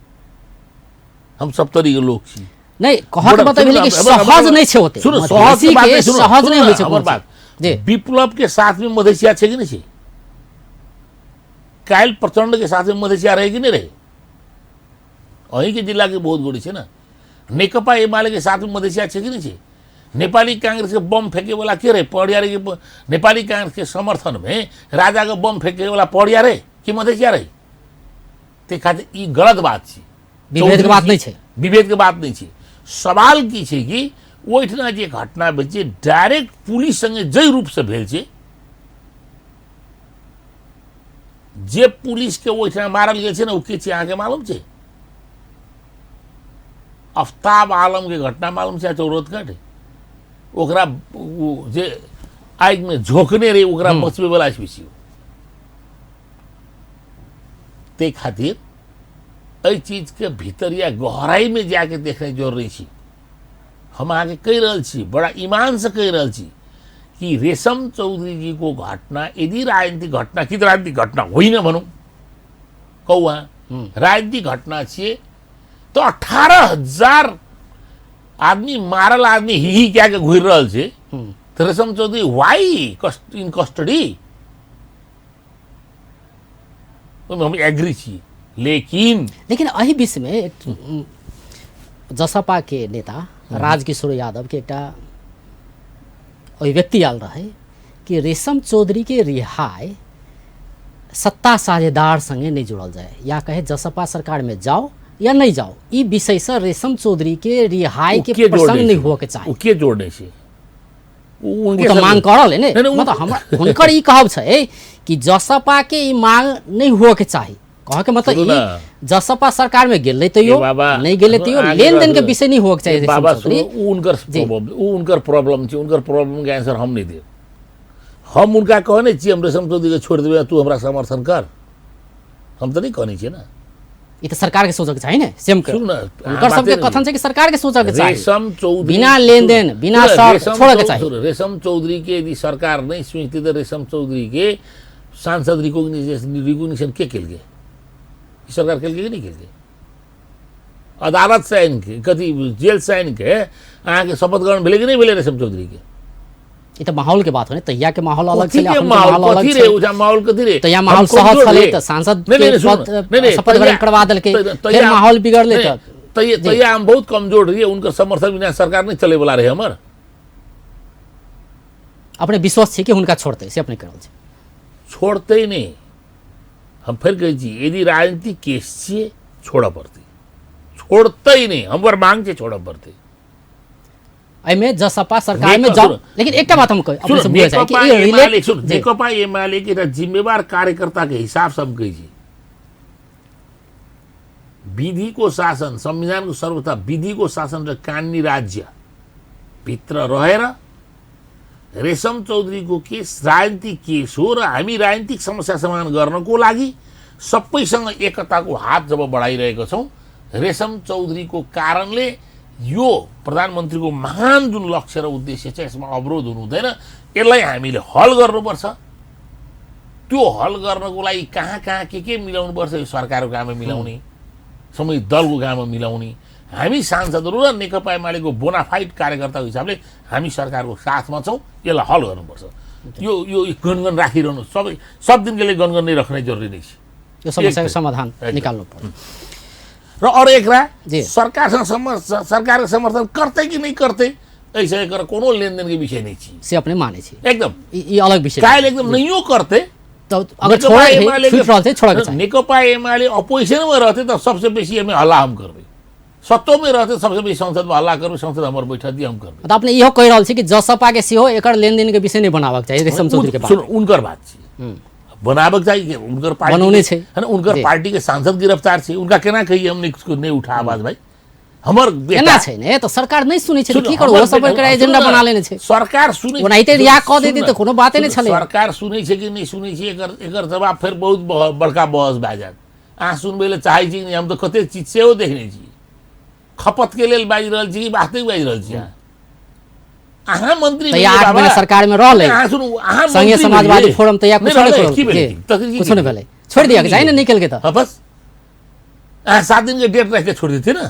हम सप्तरीके लोक छी। नहि, कहऽ के मतलब भेलै कि सहज नहि छै ओते। सुनू, सहज के बात मधेसी नहि, के सुनू, सहज सुनू नहि ने, होइ छै हमर कोनो बात। चीज। जी। विप्लव के साथ में मधेसिया छै कि नहि छै? काल्हि प्रचंड के साथ में मधेसिया रहे कि नहि रहे? अहीं के जिला के बहुत गोड़ी छै ने। नेकपा एमाले के साथ में मधेसिया छै कि नहि छै? नेपाली कांग्रेस के बम फेंके वाला के रहे? पौड़िया रहे कि नेपाली कांग्रेस के समर्थन में राजा के बम फेंके वाला पौड़िया रहे कि मधेसिया रहे? ते खातिर ई गलत बात छै। विभेद के बात नहि छै। विभेद के बात नहि छै। सवाल की छै कि ओहिठिना जे घटना भेल छै डायरेक्ट पुलिस संगे जाहि रूप से भेल छै, जे पुलिस के ओहिठिना मारल गेल छै ने, ओ के छै अहाँके मालूम छै? आफ्ताब आलम के घटना मालूम छै चौरतघाट? ओकरा ओ जे आगि में झोंकने रहे ओकरा बचबै वाला छै। ताहि खातिर एहि चीजके भीतर या गहराइमे जाके देखनाइ जरूरी छै। हम अहाँके कहि रहल छी, बड़ा ईमान से कहि रहल छी कि रेशम चौधरी जी को घटना यदि राजनीतिक घटना कि त राजनीतिक घटना होइन भनौँ, कहू अहाँ, राजनीतिक घटना छियै त 18,000 आदमी मारल आदमी ही ही कए के घुरि रहल छै, त रेशम चौधरी why in custody? ओहिमे हम एग्री छी। लेकिन लेकिन एहि बीचमे एक जसपा के नेता राजकिशोर यादव के एकटा अभिव्यक्ति आयल रहे कि रेशम चौधरी के रिहाई सत्ता साझेदार संगे नहीं जुड़ल जाए, या कहे जसपा सरकार में जाओ या नहीं जाओ, ई विषय से रेशम चौधरी के रिहाई ओ के के प्रसंग जोड़ने नहीं छै? हुआ के चाही। ओ के जोड़ने छै? ओ ओ उनके तऽ संगे- मांग कर रहल है ने। नहीं, नहीं, मतलब हमरा हुनकर ई कहब छै कि जसपा के ई मांग नहीं हुआ के चाही। कह के मतलब सुनू ई ना। जसपा सरकार में गेलै तैयो, ए बाबा, नहीं गेलै तैयो, आगे लेन देन के बढ़ू। विषय नहीं हुआ के चाही ए रेशम बाबा, चौधरी। सुनू, उ उनकर जी। प्रॉब्लम, उ उनकर प्रॉब्लम छै, उनकर प्रॉब्लम के आंसर हम नहीं देब। हम उनका कहने छियै हम रेशम चौधरी के छोड़ि देबै, तू हमरा समर्थन कर, हम तऽ नहीं कहने छियै ने। ई तऽ सरकार के सोचऽ के चाही ने, सेम के। सुनू ना, हुनकर बाते सबके नहीं। कथन छै कि सरकार के सोचऽ के चाही। रेशम चौधरी बिना लेनदेन, बिना सुनू, शर्त रेशम छोड़ऽ के चाही। सुनू, रेशम चौधरी के यदि सरकार नहीं सुनती तऽ रेशम चौधरी के सांसद रिकॉग्निशन के केलकै? ई सरकार केलकै कि नहीं केलकै? अदालत से आनि के, कथी जेल से आनि के अहाँके शपथ ग्रहण भेलै कि नहीं भेलै रेशम चौधरी के? ई तऽ माहौल के बात हो ने, तहिया के माहौल अलग कथी छलै, के अखन के माहौल? माहौल अलग कथी छै। रे? उजा माहौल कथी रे? तहिया हम माहौल सहज कमजोर छलै रे। तऽ सांसद नहीं, के नहीं, सुनू, पद, नहीं, नहीं, शपथ ग्रहण तहिया- करवा देलकै, तहिया- फेर माहौल बिगड़लै नहीं, तऽ जी। तहिया हम बहुत कमजोर रहियै, उनकर समर्थन बिना सरकार नहीं चले वाला रहे हमर। अपने विश्वास छै कि हुनका छोड़तै, से अपने करल छै। छोड़तै नहीं, हम फेर कहै छी यदि राजनीतिक केस छियै छोड़ऽ पड़तै, छोड़तै नहीं, हमर मांग छै छोड़ऽ पड़तै। एहिमे जसपा सरकार में नेकपा- जाओ। सुनू। लेकिन एकटा बात हम कहै, अपने सुनू, से बुझै चाही कि नेकपा ई एमाले, रिलेट- सुनू, जी। नेकपा एमाले के एकटा जिम्मेवार कार्यकर्ता के हिसाब से हम कहै छी विधि को शासन, संविधान को सर्वथा विधि को शासन र कानुनी राज्य भित्र रहेर रेशम चौधरी को केस राजनीतिक केस हो र हामी राजनीतिक समस्या समाधान गर्नको लागि सबैसँग एकताको हात जब बढाइरहेको छौँ, रेशम चौधरीको कारणले यो प्रधानमन्त्रीको महान जुन लक्ष्य र उद्देश्य छ यसमा अवरोध हुनु हुँदैन। यसलाई हामीले हल गर्नुपर्छ। त्यो हल गर्नको लागि कहाँ कहाँ के के मिलाउनुपर्छ, यो सरकारको काममा मिलाउने, सम्बन्धित दलको काममा मिलाउने, हामी सांसदहरू र नेकपा एमालेको बोनाफाइड कार्यकर्ताको हिसाबले हामी सरकारको साथमा छौँ, यसलाई हल गर्नुपर्छ। यो यो गनगन राखिरहनु, सबै सब दिनको लागि गनगन नै राख्ने जरुरी नै छ। यो समस्याको एकदम। समाधान एकदम। निकाल्नु पर्यो। र अरू एकरा जी। सरकारसँग सरकारको समर्थन करतै कि नहीं करतै, ऐसे एकर कोनो लेनदेनके विषय नहीं छी। से अपने मानै छी। एकदम। ई अलग विषय। काल्हि एकदम नहियो करतै, त अगर नेकपा छोड़ै है, एमाले के- छुटि रहल छै, छोड़ऽ के चाही। नेकपा एमाले अपोजिशनमे रहतै तऽ सबसे बेसी एहिमे हल्ला हम करबै, सत्तोमे रहतै सबसे बेसी संसदमे हल्ला करबै, संसद हमर बैठक दी हम करबै। मतलब अपने इहो कहि रहल छी कि जसपा के सेहो एकर लेनदेन के विषय नहि बनाबक चाही रेशम चौधरी के बात। सुन, उनकर बात छी बनाबक चाही कि उनकर पार्टी बनौने के- छै। है ना, उनकर जी। पार्टी के सांसद गिरफ्तार छै, उनका केना कहिए हम नहीं उठा आवाज भाई? हमर बेटा एना छै ने तऽ सरकार नहि सुनै छै तऽ सुन, की करू, हमर ओहो सब बेटा- एकरा एजेंडा सुन न, बना लेने छै। सरकार सुनै ओनाहिते रिहा कऽ सुन देतै न, तऽ कोनो बाते नहि सुन, छलै। सरकार सुनै छै कि नहि सुनै छै एकर एकर जवाब फेर बहुत बड़का बहस भए जायत। अहाँ सुनबै लए चाहै छी कि नहि? हम तऽ कतेक चीज सेहो देखने छी। खपत के लेल बाजि रहल छी कि वास्तविक बाजि रहल छी? अहाँ अहाँ मंत्री तहिया भेलियै 8 बाबा। महिना सरकारमे रहलै। अहाँ सुनू, अहाँ संघीय मंत्री समाजवादी भेलियै। फोरम तहिया नहि कुछो नहि रहलै, करल। की भेलै? जी, तखन की कुछो नहि भेलै? भेलै, छोड़ि दिअ के चाही ने, निकलि के तऽ। हाँ, बस अहाँ 7 दिन के डेट राखि के छोड़ि देतै ने।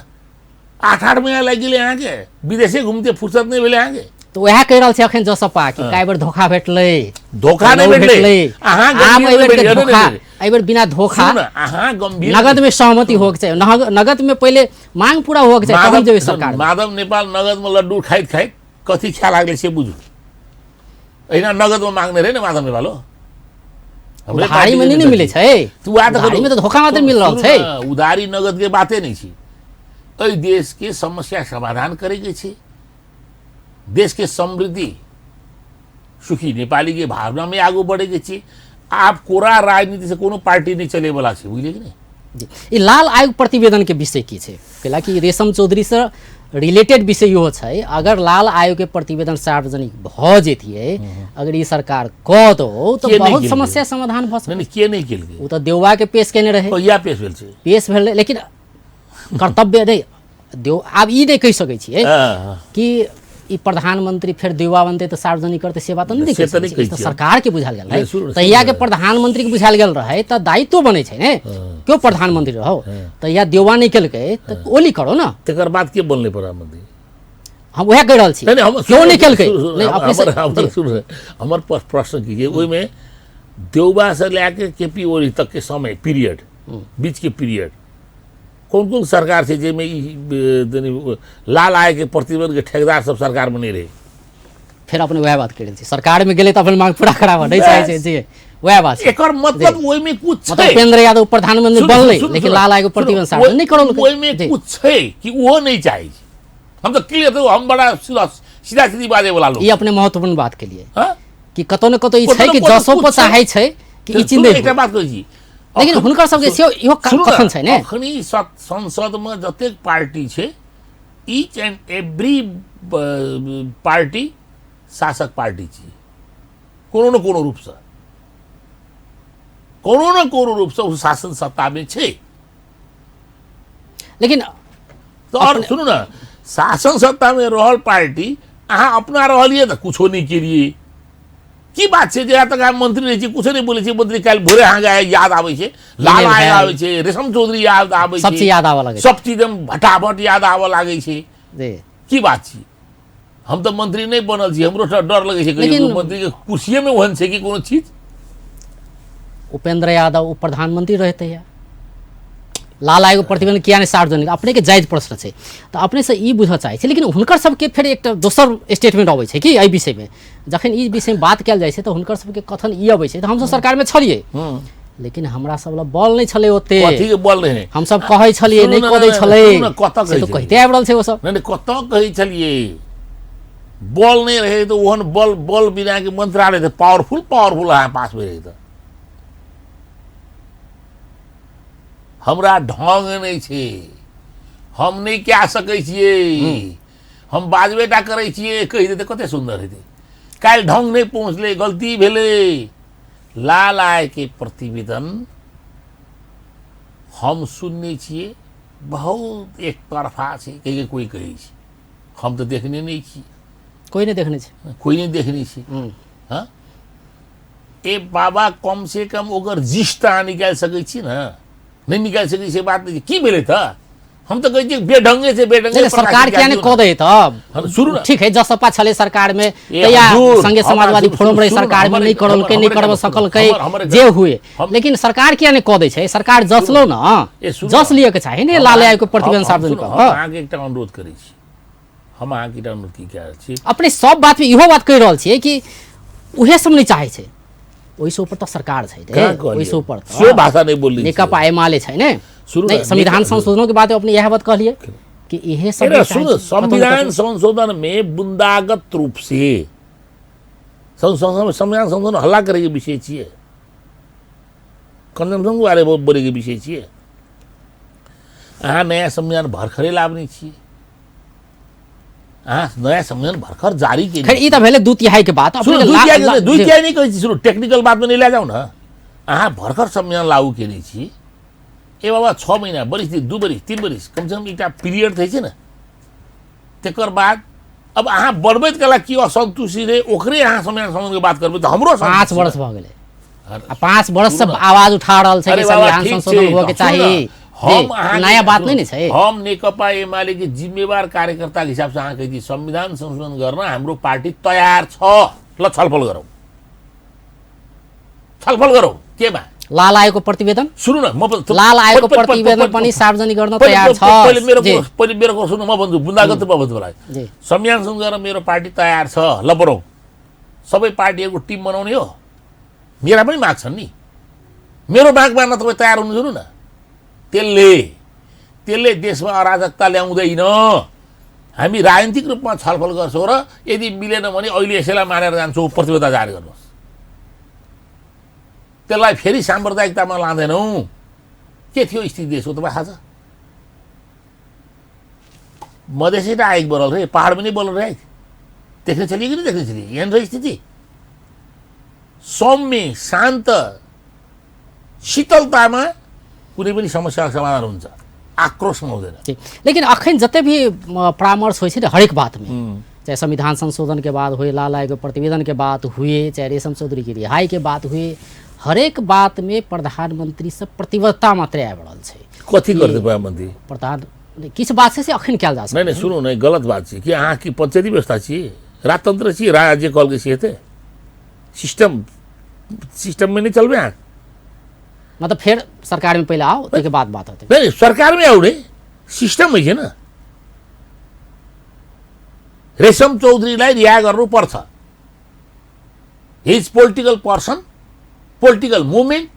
8-8 महीना लागि गेलै अहाँके, विदेशे घुमते फुर्सत नहि भेलै अहाँके। तऽ उएह कहि रहल छै अखन जसपा कि कए बेर धोखा भेटलै। धोखा नहि भेटलै अहाँ, आब एहि बेर धोखा, एहि बेर बिना धोखा अहाँ गंभीर नगद में सहमति होके चाही। नगद में पहिले मांग पूरा होके चाही तखन जेबै सरकार। माधव नेपाल नगद में लड्डू खाइत खाइत कथी खाए लागलै से बुझू। एहिना नगद में मांगने रहे ने माधव नेपाल, हो उधारी में नहीं ने मिलै छै, उधारी में तऽ धोखा मात्र मिल रहल छै। उधारी नगद के बाते नहीं छै। एहि देश के समस्या समाधान करे के छै, देश के समृद्धि सुखी नेपाली के भावना में आगू बढ़े के छै। आब कोरा राजनीति से कोनो पार्टी नहीं चले वाला छै, बुझलियै कि नहीं? ई लाल आयोग प्रतिवेदन के विषय की छै? कैलाकि रेशम चौधरी से रिलेटेड विषय इहो छै। अगर लाल आयोग के प्रतिवेदन सार्वजनिक भऽ जैतियै, अगर ई सरकार कऽ दो तऽ बहुत समस्या समाधान भऽ सकै। के नहि केलकै? ओ तऽ देउवा के पेश केने रहै। कहिया पेश भेल छै? पेश भेल, लेकिन कर्तव्य नहि देव। आब ई नहि कहि सकै छियै कि ई प्रधानमंत्री फेर देउवा बनतै तऽ सार्वजनिक करतै, से बात नहि कहि सकै छियै। तऽ सरकार के बुझायल गेल रहै, तहिया के प्रधानमंत्री के बुझायल गेल रहै, तऽ दायित्व बनै छै ने, केओ प्रधानमंत्री रहो। तहिया देउवा नहि केलकै तऽ ओली करो ने। तकर बाद के बनलै प्रधानमंत्री? हम उएह कहि रहल छी, केओ नहि केलकै। हमर प्रश्न की जे ओहिमे देउवा से लए के केपी ओली तक के समय पीरियड, बीच के पीरियड कोन कोन सरकार छै जाहिमे ई लाल आय के प्रतिबंध के ठेकेदार सब सरकार में नहीं रहे? फेर अपने वएह बात करै छी, सरकार में गेलै तऽ अपन मांग पूरा कराबऽ नहि चाहै छै जी, वएह बात। एकर मतलब ओहिमे कुछ छै। उपेंद्र यादव प्रधानमंत्री बनलै लेकिन लाल आय के प्रतिबंध सार्वजनिक नहि करौलकै, ओहिमे कुछ छै कि ओहो नहि चाहै छै। हम तऽ क्लियर, हम बड़ा सीधा सीधी बाजै वाला लोग। ई अपने महत्वपूर्ण बात के लिए कि कतौ ने कतौ ई छै कि जसोपो चाहै छै कि ई चीज नहि। एकटा बात कहै छी, लेकिन हुनकर सबके सेहो इहो कथन छै ने। अखनी संसद में जतेक पार्टी छै, ईच एंड एवरी पार्टी शासक पार्टी छी, कोनो न कोनो रूपसँ, कोनो न कोनो रूपसँ ओ शासन सत्तामे छै। लेकिन तऽ आओर सुनू ने, शासन सत्तामे रहल पार्टी अहाँ अपना रहलियै तऽ कुछो नहि केलियै। की बात छै जे तक अहाँ मंत्री रहै छी कुछो नहि बोलै छी, मंत्री काल्हि भोरे अहाँके याद आबै छै, लाल आय आबै छै, रेशम चौधरी याद आबै छै, सब चीज याद आबऽ लागै छै, सब चीज भटाभट याद आबऽ लागै छै। की बात छी? हम तऽ मंत्री नहि बनल छी, हमरो डर लगै छै कहियो मंत्री के कुर्सिये में ओहन छै कि कोनो चीज। उपेंद्र यादव उप प्रधानमंत्री रहते या लाल आयोग प्रतिबंध किया नहि सार्वजनिक, अपने के जायज प्रश्न छै, तऽ अपने से ई बुझऽ चाहै छै। लेकिन हुनकर सबके फेर एकटा दोसर स्टेटमेंट अबै छै कि एहि विषयमे जखन ई विषयमे बात कयल जाइ छै तऽ हुनकर सबके कथन ई अबै छै तऽ हमसब सरकारमे छलियै लेकिन हमरा सब लग बल नहि छलै ओते। कथी के बल रहै? हमसब कहै छलियै नहि कऽ दै छलै, से तऽ कहिते आबि रहल छै ओ सब। नहि कतऽ कहै छलियै बल नहि रहै तऽ ओहन बल, बल बिना के मंत्रालय तऽ पावरफुल पावरफुल अहाँ पासमे रहै तऽ हमरा ढंग नहि छै, हम नहि कए सकै छियै, हम बाजबे टा करै छियै, कहि देतै कते सुन्दर हेतै। काल्हि ढंग नहि पहुँचलै, गलती भेलै। लाल आय के प्रतिवेदन हम सुनने छियै, बहुत एकतरफा छै, कहि कोइ कहै छै, हम तऽ देखने नहि छी। कोइ नहि देखने छै, कोइ नहि देखने छै। हँ ए बाबा, कम से कम ओकर जिस्ट अहाँ निकालि सकै छी ने? नहि निकालि सकै छी बात नहि। की भेलै तऽ? हम तऽ कहै छियै बेढंगे छै, बेढंगे। सरकार किया नहि कऽ दै तऽ? सुनू ने, ठीक है, जसपा छलै सरकार में तहिया संघीय समाजवादी फोरम रहे सरकार में, नहि करलकै, नहि करबऽ सकलकै, जे हुए, लेकिन सरकार किया नहि कऽ दै छै? सरकार जसलो ने, जस लिअ के चाही ने लाल आयोग के प्रतिबंध सार्वजनिक। अहाँके एकटा अनुरोध करै छी, हम अहाँके एकटा अनुरोध की कए रहल छी, अपने सब बात में इहो बात कहि रहल छियै कि उहे सब नहि चाहै छै, ओहिसँ ऊपर तऽ सरकार छै, ओहिसँ ऊपर से भाषा नहि बोलली, नेकपा एमाले छै ने। नहीं, संविधान संशोधनों के बाद अपने यह बात कहलिए कि इहे सब सुनो, संविधान संशोधन में बुंदागत रूप से संविधान संशोधन हल्ला करे के विषय छियै, कंजम्पशन के बारे में बोले के विषय छियै। अहाँ नया संविधान भर्खरे लाबने छियै, अहाँ नया संविधान भर्खर जारी के खैर ई तऽ भेलै 2/3 के बात। सुनू, 2/3 नहि कहै छी, सुनू, टेक्निकल बातमे नहि लए जाउ ने। अहाँ भर्खर संविधान लागू केने छी, ए बाबा 6 महीना बरिस 2 बरिस 3 बरिस कमसँ कम एकटा पीरियड होइ छै ने, तकर बाद अब अहाँ बढ़बैत कला की असन्तुष्टि रहै ओकरे अहाँ संविधान संशोधन के बात करबै तऽ हमरो 5 वर्ष भऽ गेलै, 5 वर्ष से आवाज उठा रहल छै कि संविधान संशोधन होबऽ के चाही। हम नयाँ बात नै छै। हम नेकपा एमाले के जिम्मेवार कार्यकर्ताको हिसाबसे अहाँ कहै छी संविधान संशोधन गर्न हाम्रो पार्टी तयार छ, ल छलफल गरौँ, छलफल गरौँ केमा? लाल आयोगको प्रतिवेदन सुन्नु न, म लाल आयोगको प्रतिवेदन पनि सार्वजनिक गर्न तयार छ। पहिले मेरो कुरो सुन्नु, म भन्छु बुँदागत म भन्छु मलाई संविधान संशोधन गर्न मेरो पार्टी तयार छ, ल बरौँ। सबै पार्टीहरूको टिम बनाउने हो, मेरा पनि माग छन् नि, मेरो माग मान्न तपाईँ तयार हुनुहुन्छ न। त्यसले त्यसले देशमा अराजकता ल्याउँदैन। हामी राजनीतिक रूपमा छलफल गर्छौँ र यदि मिलेन भने अहिले यसैलाई मानेर जान्छौँ, प्रतिबद्धता जाहेर गर्नुहोस्। त्यसलाई फेरि साम्प्रदायिकतामा लाँदैनौँ। के थियो स्थिति देशको तपाईँ थाहा छ? मधेसै आएको बरल रे, पहाड पनि बरल रे, देख्ने छलिए कि देख्ने छलिए? यहाँनिर स्थिति सौम्य शान्त शीतलतामा कुनै पनि समस्याको समाधान हुन्छ, आक्रोशमा हुँदैन। लेकिन अखन जते भी परामर्श होइ छै हरेक बातमे, चाहे संविधान संशोधन के बाद हुए, लाल आयोग प्रतिवेदन के बात हुए, चाहे रेशम चौधरी के रिहाई के बात हुए, हरेक बात में प्रधानमंत्री से प्रतिबद्धता मात्रै आबि रहल छै। कथी करतै प्रधानमंत्री? प्रधान किछु बात छै से अखन कयल जा सकै नहीं। सुनू नहीं, गलत बात छै कि अहाँ की पंचायती व्यवस्था छी, राजतंत्र छी, राज्य कल के छी, हेतै सिस्टम सिस्टम में नहीं चलबै अहाँ। मतलब फेर सरकार में पहले आओ ताहिके बाद बात होतै। नहीं, सरकार में आउ रे, सिस्टम होइ छै न। रेशम चौधरीलाई रिहा गर्नुपर्छ। His political person, political movement,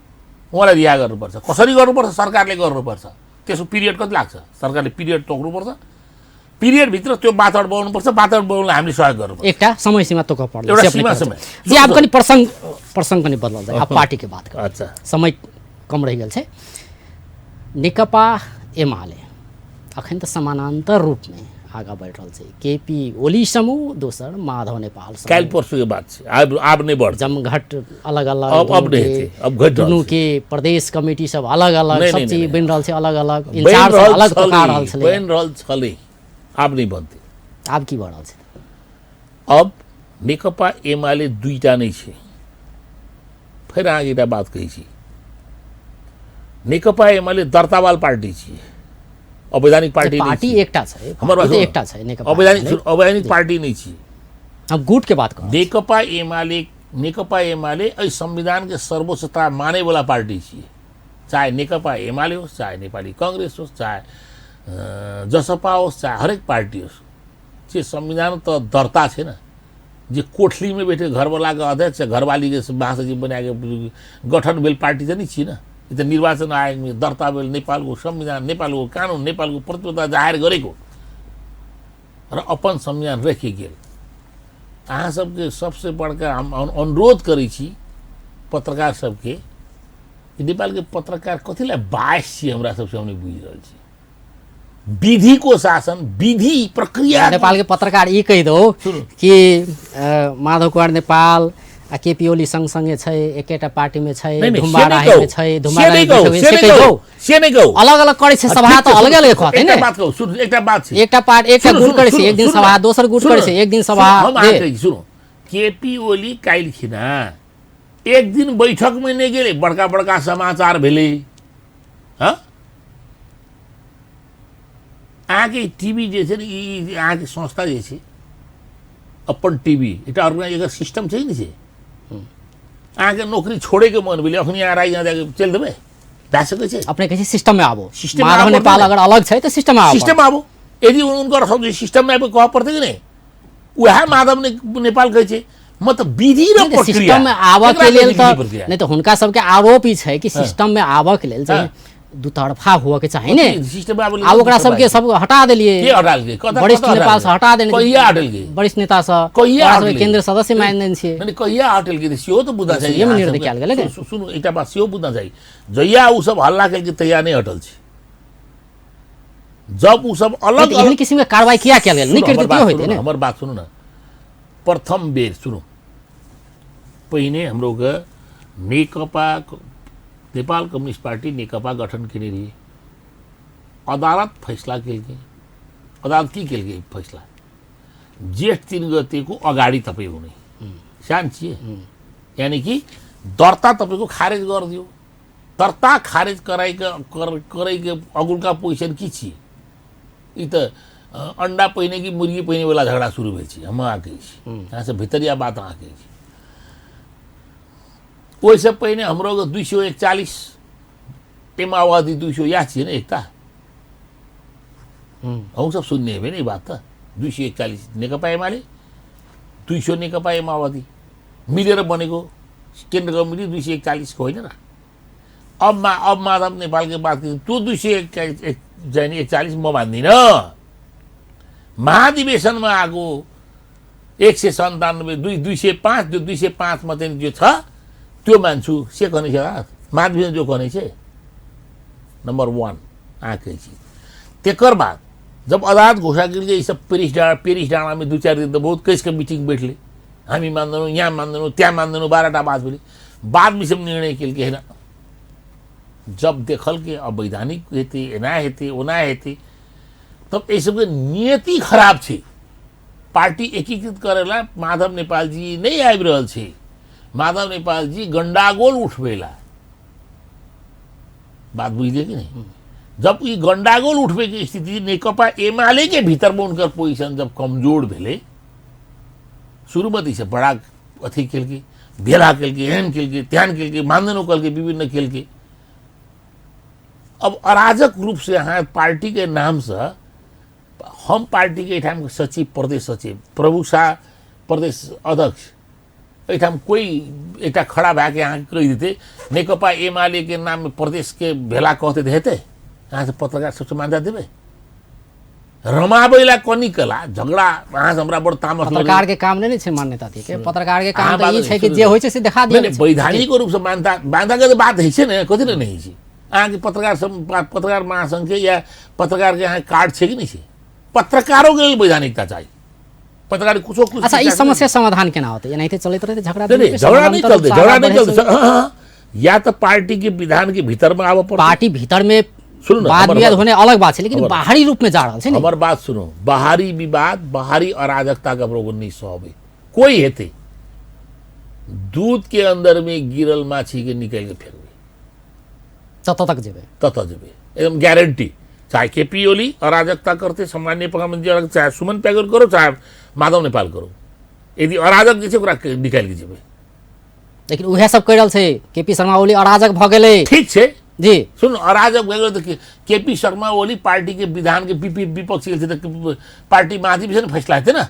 उहाँलाई रिहा गर्नुपर्छ। कसरी गर्नुपर्छ? सरकारले गर्नुपर्छ। त्यसको पिरियड कति लाग्छ? सरकारले पिरियड तोक्नुपर्छ, पिरियडभित्र त्यो वातावरण बनाउनुपर्छ, वातावरण बनाउनलाई हामीले सहयोग गर्नुपर्छ। एकटा समय सीमा तोक्न पर्छ, एउटा सीमा समय। जी आब कनि प्रसंग प्रसंग कनि बदलल जाय, आब पार्टी के बात करू। अच्छा, समय कम रहि गेल छै। नेकपा एमाले अखन तऽ समानान्तर रूपमे आगाँ बढ़ि रहल छै। केपी ओली समूह, दोसर माधव नेपाल समूह। काल्हि परसू के बात छै, आब आब नहि बढ़त। जमघट अलग अलग, अब नहि हेतै, अब घटि रहल दुनू छै। के प्रदेश कमिटी सब अलग अलग, नहि, सब नहि, चीज नहि। बनि रहल छै अलग अलग, बनि इंचार्ज सब रहल अलग तोका छलै, रहल छलै। बनि रहल छलै, आब नहि बनतै। आब की भऽ रहल छै? अब नेकपा एमाले दुईटा नहि छै। फेर अहाँके एकटा बात कहै छी, नेकपा एमाले दर्तावाल पार्टी छी, अवैधानिक पार्टी नहि पार्टी छी। एकटा छै, हमर बात पार्टी तऽ सुनू। एकटा छै नेकपा अवैधानिक एमाले। अवैधानिक पार्टी नहि छी। हम गुट के बात कहब। नेकपा एमाले, नेकपा एमाले एहि संविधानके सर्वोच्चता मानैवला पार्टी छी। चाहे नेकपा एमाले होस्, चाहे नेपाली काङ्ग्रेस होस्, चाहे जसपा होस्, चाहे हरेक पार्टी होस्, जे संविधान त दर्ता छै न। जे कोठलीमे बैठे घरवालाके अध्यक्ष घरवालीके महासचिव बनाके गठन भेल पार्टी त नहि छी न। ई त निर्वाचन आयोगमे दर्ता भेल नेपालको संविधान, नेपालको कानुन, नेपालको प्रतिबद्धता जाहेर गरेको र अपन संविधान राखि गेल। अहाँ सबके सबसे बड़का हम अनुरोध करै छी पत्रकार सबके कि नेपालके पत्रकार कथिलाई बायस छी हमरा सबसे हम नहि बुझि रहल छी। विधिको शासन, विधि प्रक्रिया। नेपाल के पत्रकार ई कहि दौ सुनू। कि माधव कुमार नेपाल आ केपी ओली सँग सँगे छै, एकेटा पार्टी में छै, नहीं, नहीं, धुम्बा से नहीं राही में कहू, छै, धुम्बा से राही नहीं कहू, में से से नहीं कहि कहू, दौ। से नहीं कहू। अलग अलग करै छै सभा ठीक तऽ छै, अलगे अलगे कहतै एकटा ने। बात कहू, सुनू, एकटा बात छै। एकटा पार्ट एकटा सुनू, गुट सुनू, करै छै सुनू, एक दिन सुनू सभा, न, दोसर गुट सुनू करै न, छै एक दिन सुनू, सभा। हम अहाँके जे कहै छी, सुनू, केपी ओली काल्हि खिना एक दिन बैठकमे नहि गेलै, बड़का बड़का समाचार भेलै। हँ, अहाँके टीवी जे छै ने, ई अहाँके संस्था जे छै अपन टीवी एकटा ऑर्गेनाइज एकर सिस्टम छै ने। छै अहाँके नौकरी छोड़ैके मन भेलै, अखनी अहाँ राति जाके चलि देबै, भए सकै छै? अपने कहै छै सिस्टम में आबो, सिस्टम में माधव आबो नेपाल ने। अगर अलग छै तऽ सिस्टम में आबो। सिस्टम आबो, यदि हुनकर सब सिस्टममे आबि कहऽ पड़तै कि नहि? उएह माधव नेपाल कहै छै, मतलब विधि र प्रक्रिया सिस्टम में आबऽ केकरा के लेल कहै छै विधि तऽ प्रक्रिया? नहि तऽ हुनका सबके आरोप ई छै कि सिस्टम में आबऽ के लेल जे दुतरफा हुअ के चाही ने। सिस्टम में आबऽ लेल आब ओकरा दुतरफा सबके सब हटा देलियै, के हटालकै? कतऽ वरिष्ठ कतऽ नेपाल से हटालकै? हटा देने, कहिया हटेलकै? वरिष्ठ नेता से कहिया ओकरा सबके हटेलकै? केंद्रीय सदस्य मानि देने छियै। नहि, कहिया हटेलकै तऽ सेहो तऽ बुझना चाही। सुइएमे अहाँ निर्णय सबके। कयल गेलै ने। सुनू, एकटा बात सेहो बुझना चाही, जहिया ओ सब हल्ला केलकै तहिया नहि हटल छै। जब ओ सब अलग एहन अलग किसिम के कार्रवाई किया कयल गेल? नहि सुनू, हमर करितै बात त्यो होइतै सुनू ने। न, हमर बात सुनू न, प्रथम बेर सुनू, पहिने हमरोके नेकपा नेपाल कम्युनिस्ट पार्टी नेकपा गठन केने रहियै, अदालत फैसला केलकै। अदालत की केलकै फैसला? जेठ 3 गतेको अगाडि तपाईँ हुने सानो छियै, यानि कि दर्ता तपाईँको खारेज गरिदियो। दर्ता खारिज करैके अगुलका पोजिशन की छी? ई तऽ अंडा पहिने कि मुर्गी पहिने वाला झगड़ा शुरू भेल छी। हम अहाँ कहै छी, अहाँसँ भितरिया बात अहाँ कहै छी। ओहिसँ पहिने हमरो 241 माओवादी 200 इएह छियै ने एकता। अहूँ सब सुनने हेबै ने ई बात। तऽ 241 नेकपा एमाले, 200 नेकपा माओवादी मिलेर बनेको केन्द्र कमिटी 241 को होइन र। अब अब माधव नेपालको बात त्यो 241 म मान्दिनँ। महाधिवेशनमा आएको 197 205, त्यो 205 मा चाहिँ जो छ त्यो मान्छु। से कहने छ महाधिवेशन जो कहने छ नंबर 1 आके छी। तेकर बाद जब अदालत घोषणा केलकै, ई सब पेरिस डाँडामे 2-4 दिन त बहुत कसके मिटिंग बैठले, हामी मान्दैनौँ, यहाँ मान्दैनौँ, त्यहाँ मान्दैनौँ, 12टा बात भेलै। बादमे सब निर्णय केलकै होइन, जब देखल के अवैधानिक हेतै, एना हेतै, ओना हेतै, तब एहि सबके नियति खराब छै। पार्टी एकीकृत करेला माधव नेपालजी नहि आबि रहल छै। माधव नेपालजी गंडागोल उठबेला, बात बुझलिए कि नहीं? जब ई गंडागोल उठबे के स्थिति नेकपा एमाले के भीतर में उनकर पोजिशन जब कमजोर भेलै, शुरू में तऽ बड़ा अथी केलकै, भेला केलकै, एहन केलकै, तेहन केलकै, मानधनो केलकै, विभिन्न केलकै। अब अराजक रूप से अहाँ पार्टी के नाम से, हम पार्टी के एहिठाम सचिव, प्रदेश सचिव प्रभु शाह प्रदेश अध्यक्ष, एहिठाम कोई एकटा खड़ा भए के अहाँके कहि देतै नेकपा एमाले के नाम में प्रदेश के भेला कहते तऽ हेतै? अहाँ सब पत्रकार सबसे मान्यता देबै? रमाबैला कनी कला झगड़ा अहाँ से हमरा बड़ तामस। पत्रकार के काम नहीं छै मान्यता दिए के, पत्रकार के काम तऽ ई छै कि जे होइ छै से देखा दिए। वैधानिक रूप से मान्यता मान्यता के बात होइ छै ने, कथी ने नहि होइ छै। अहाँके पत्रकार सब, पत्रकार महासंघ के या पत्रकार के अहाँ कार्ड छै कि नहि छै? पत्रकारों के लेल वैधानिकता चाही, पत्रकार कुछो कुछ। अच्छा, ई समस्या समाधान केना होतै? एनाहिते चलैत रहतै झगड़ा? झगड़ा नहीं चलते, झगड़ा नहीं चलते। हाँ, या तो पार्टी के विधान के भीतर में आबऽ पड़तै। पार्टी भीतर में सुनू ना, वाद विवाद होने अलग बात है, लेकिन बाहरी रूप में जा रहल छै। हमर बात सुनू, बाहरी विवाद, बाहरी अराजकता के हमरो नहीं सहबै। कोई हेतै, दूध के अंदर में गिरल माछी के निकालि के फेंकबै, तत तक जेबै, तत जेबै, एकदम गारंटी। चाहे के पी ओली अराजकता करते सामान्य प्रधानमंत्री, चाहे सुमन प्यागोर करो, चाहे माधव नेपाल करो, यदि अराजक जे छै ओकरा निकालि के जेबै। लेकिन उएह सब कहि रहल छै के पी शर्मा ओली अराजक भऽ गेलै। ठीक छै जी, सुन, अराजक भऽ गेलै तऽ के पी शर्मा ओली पार्टी के विधान के विपक्षी गेल छै तऽ पार्टी महाधिवेशन फैसला हेतै ने,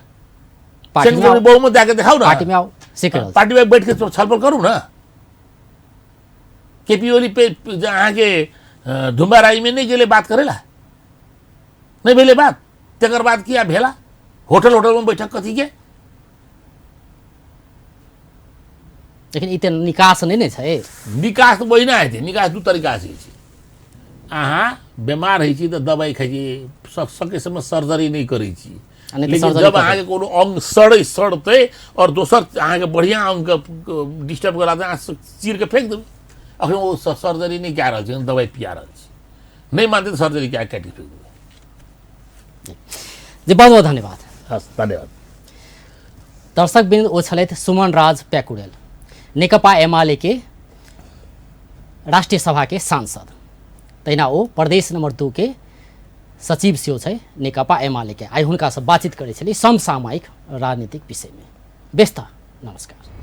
पार्टी बहुमत दए के देखाउ ने, पार्टी में आओ, से कहि रहल पार्टी में बैठ के छलफल करू ने। के पी ओली पे अहाँके धुम्बाराई में नहीं गेलै बात करेला, नहीं भेलै बात, तकर बाद किया भेला होटल होटल में बैठक कथी के? लेकिन ई तऽ निकास नहि ने छै। निकास तऽ ओहिना हेतै, निकास दू तरीका से होइ छै। अहाँ बेमार होइ छी तऽ दबाइ खाइ छी, सके समय सर्जरी नहि करै छी, लेकिन जब अहाँके कोनो अंग सड़तै और दोसर अहाँके बढ़िआँ अंगके डिस्टर्ब करा तऽ अहाँ चीरके फेंक देबै। अखन ओ सर्जरी नहि कए रहल छै, दबाइ पिया रहल छै, नहि मानतै तऽ सर्जरी कए काटि फेंक देबै। जी, बहुत बहुत धन्यवाद। हस्, धन्यवाद। दर्शक बिंद ओ छलथि सुमन राज प्याकुरेल, नेकपा एमाले के राष्ट्रिय सभा के सांसद, तहिना ओ प्रदेश नंबर 2 के सचिव सेहो छै नेकपा एमाले के। आइ हुनकासँ बातचीत करै छली समसामयिक राजनीतिक विषयमे। व्यस्त, नमस्कार।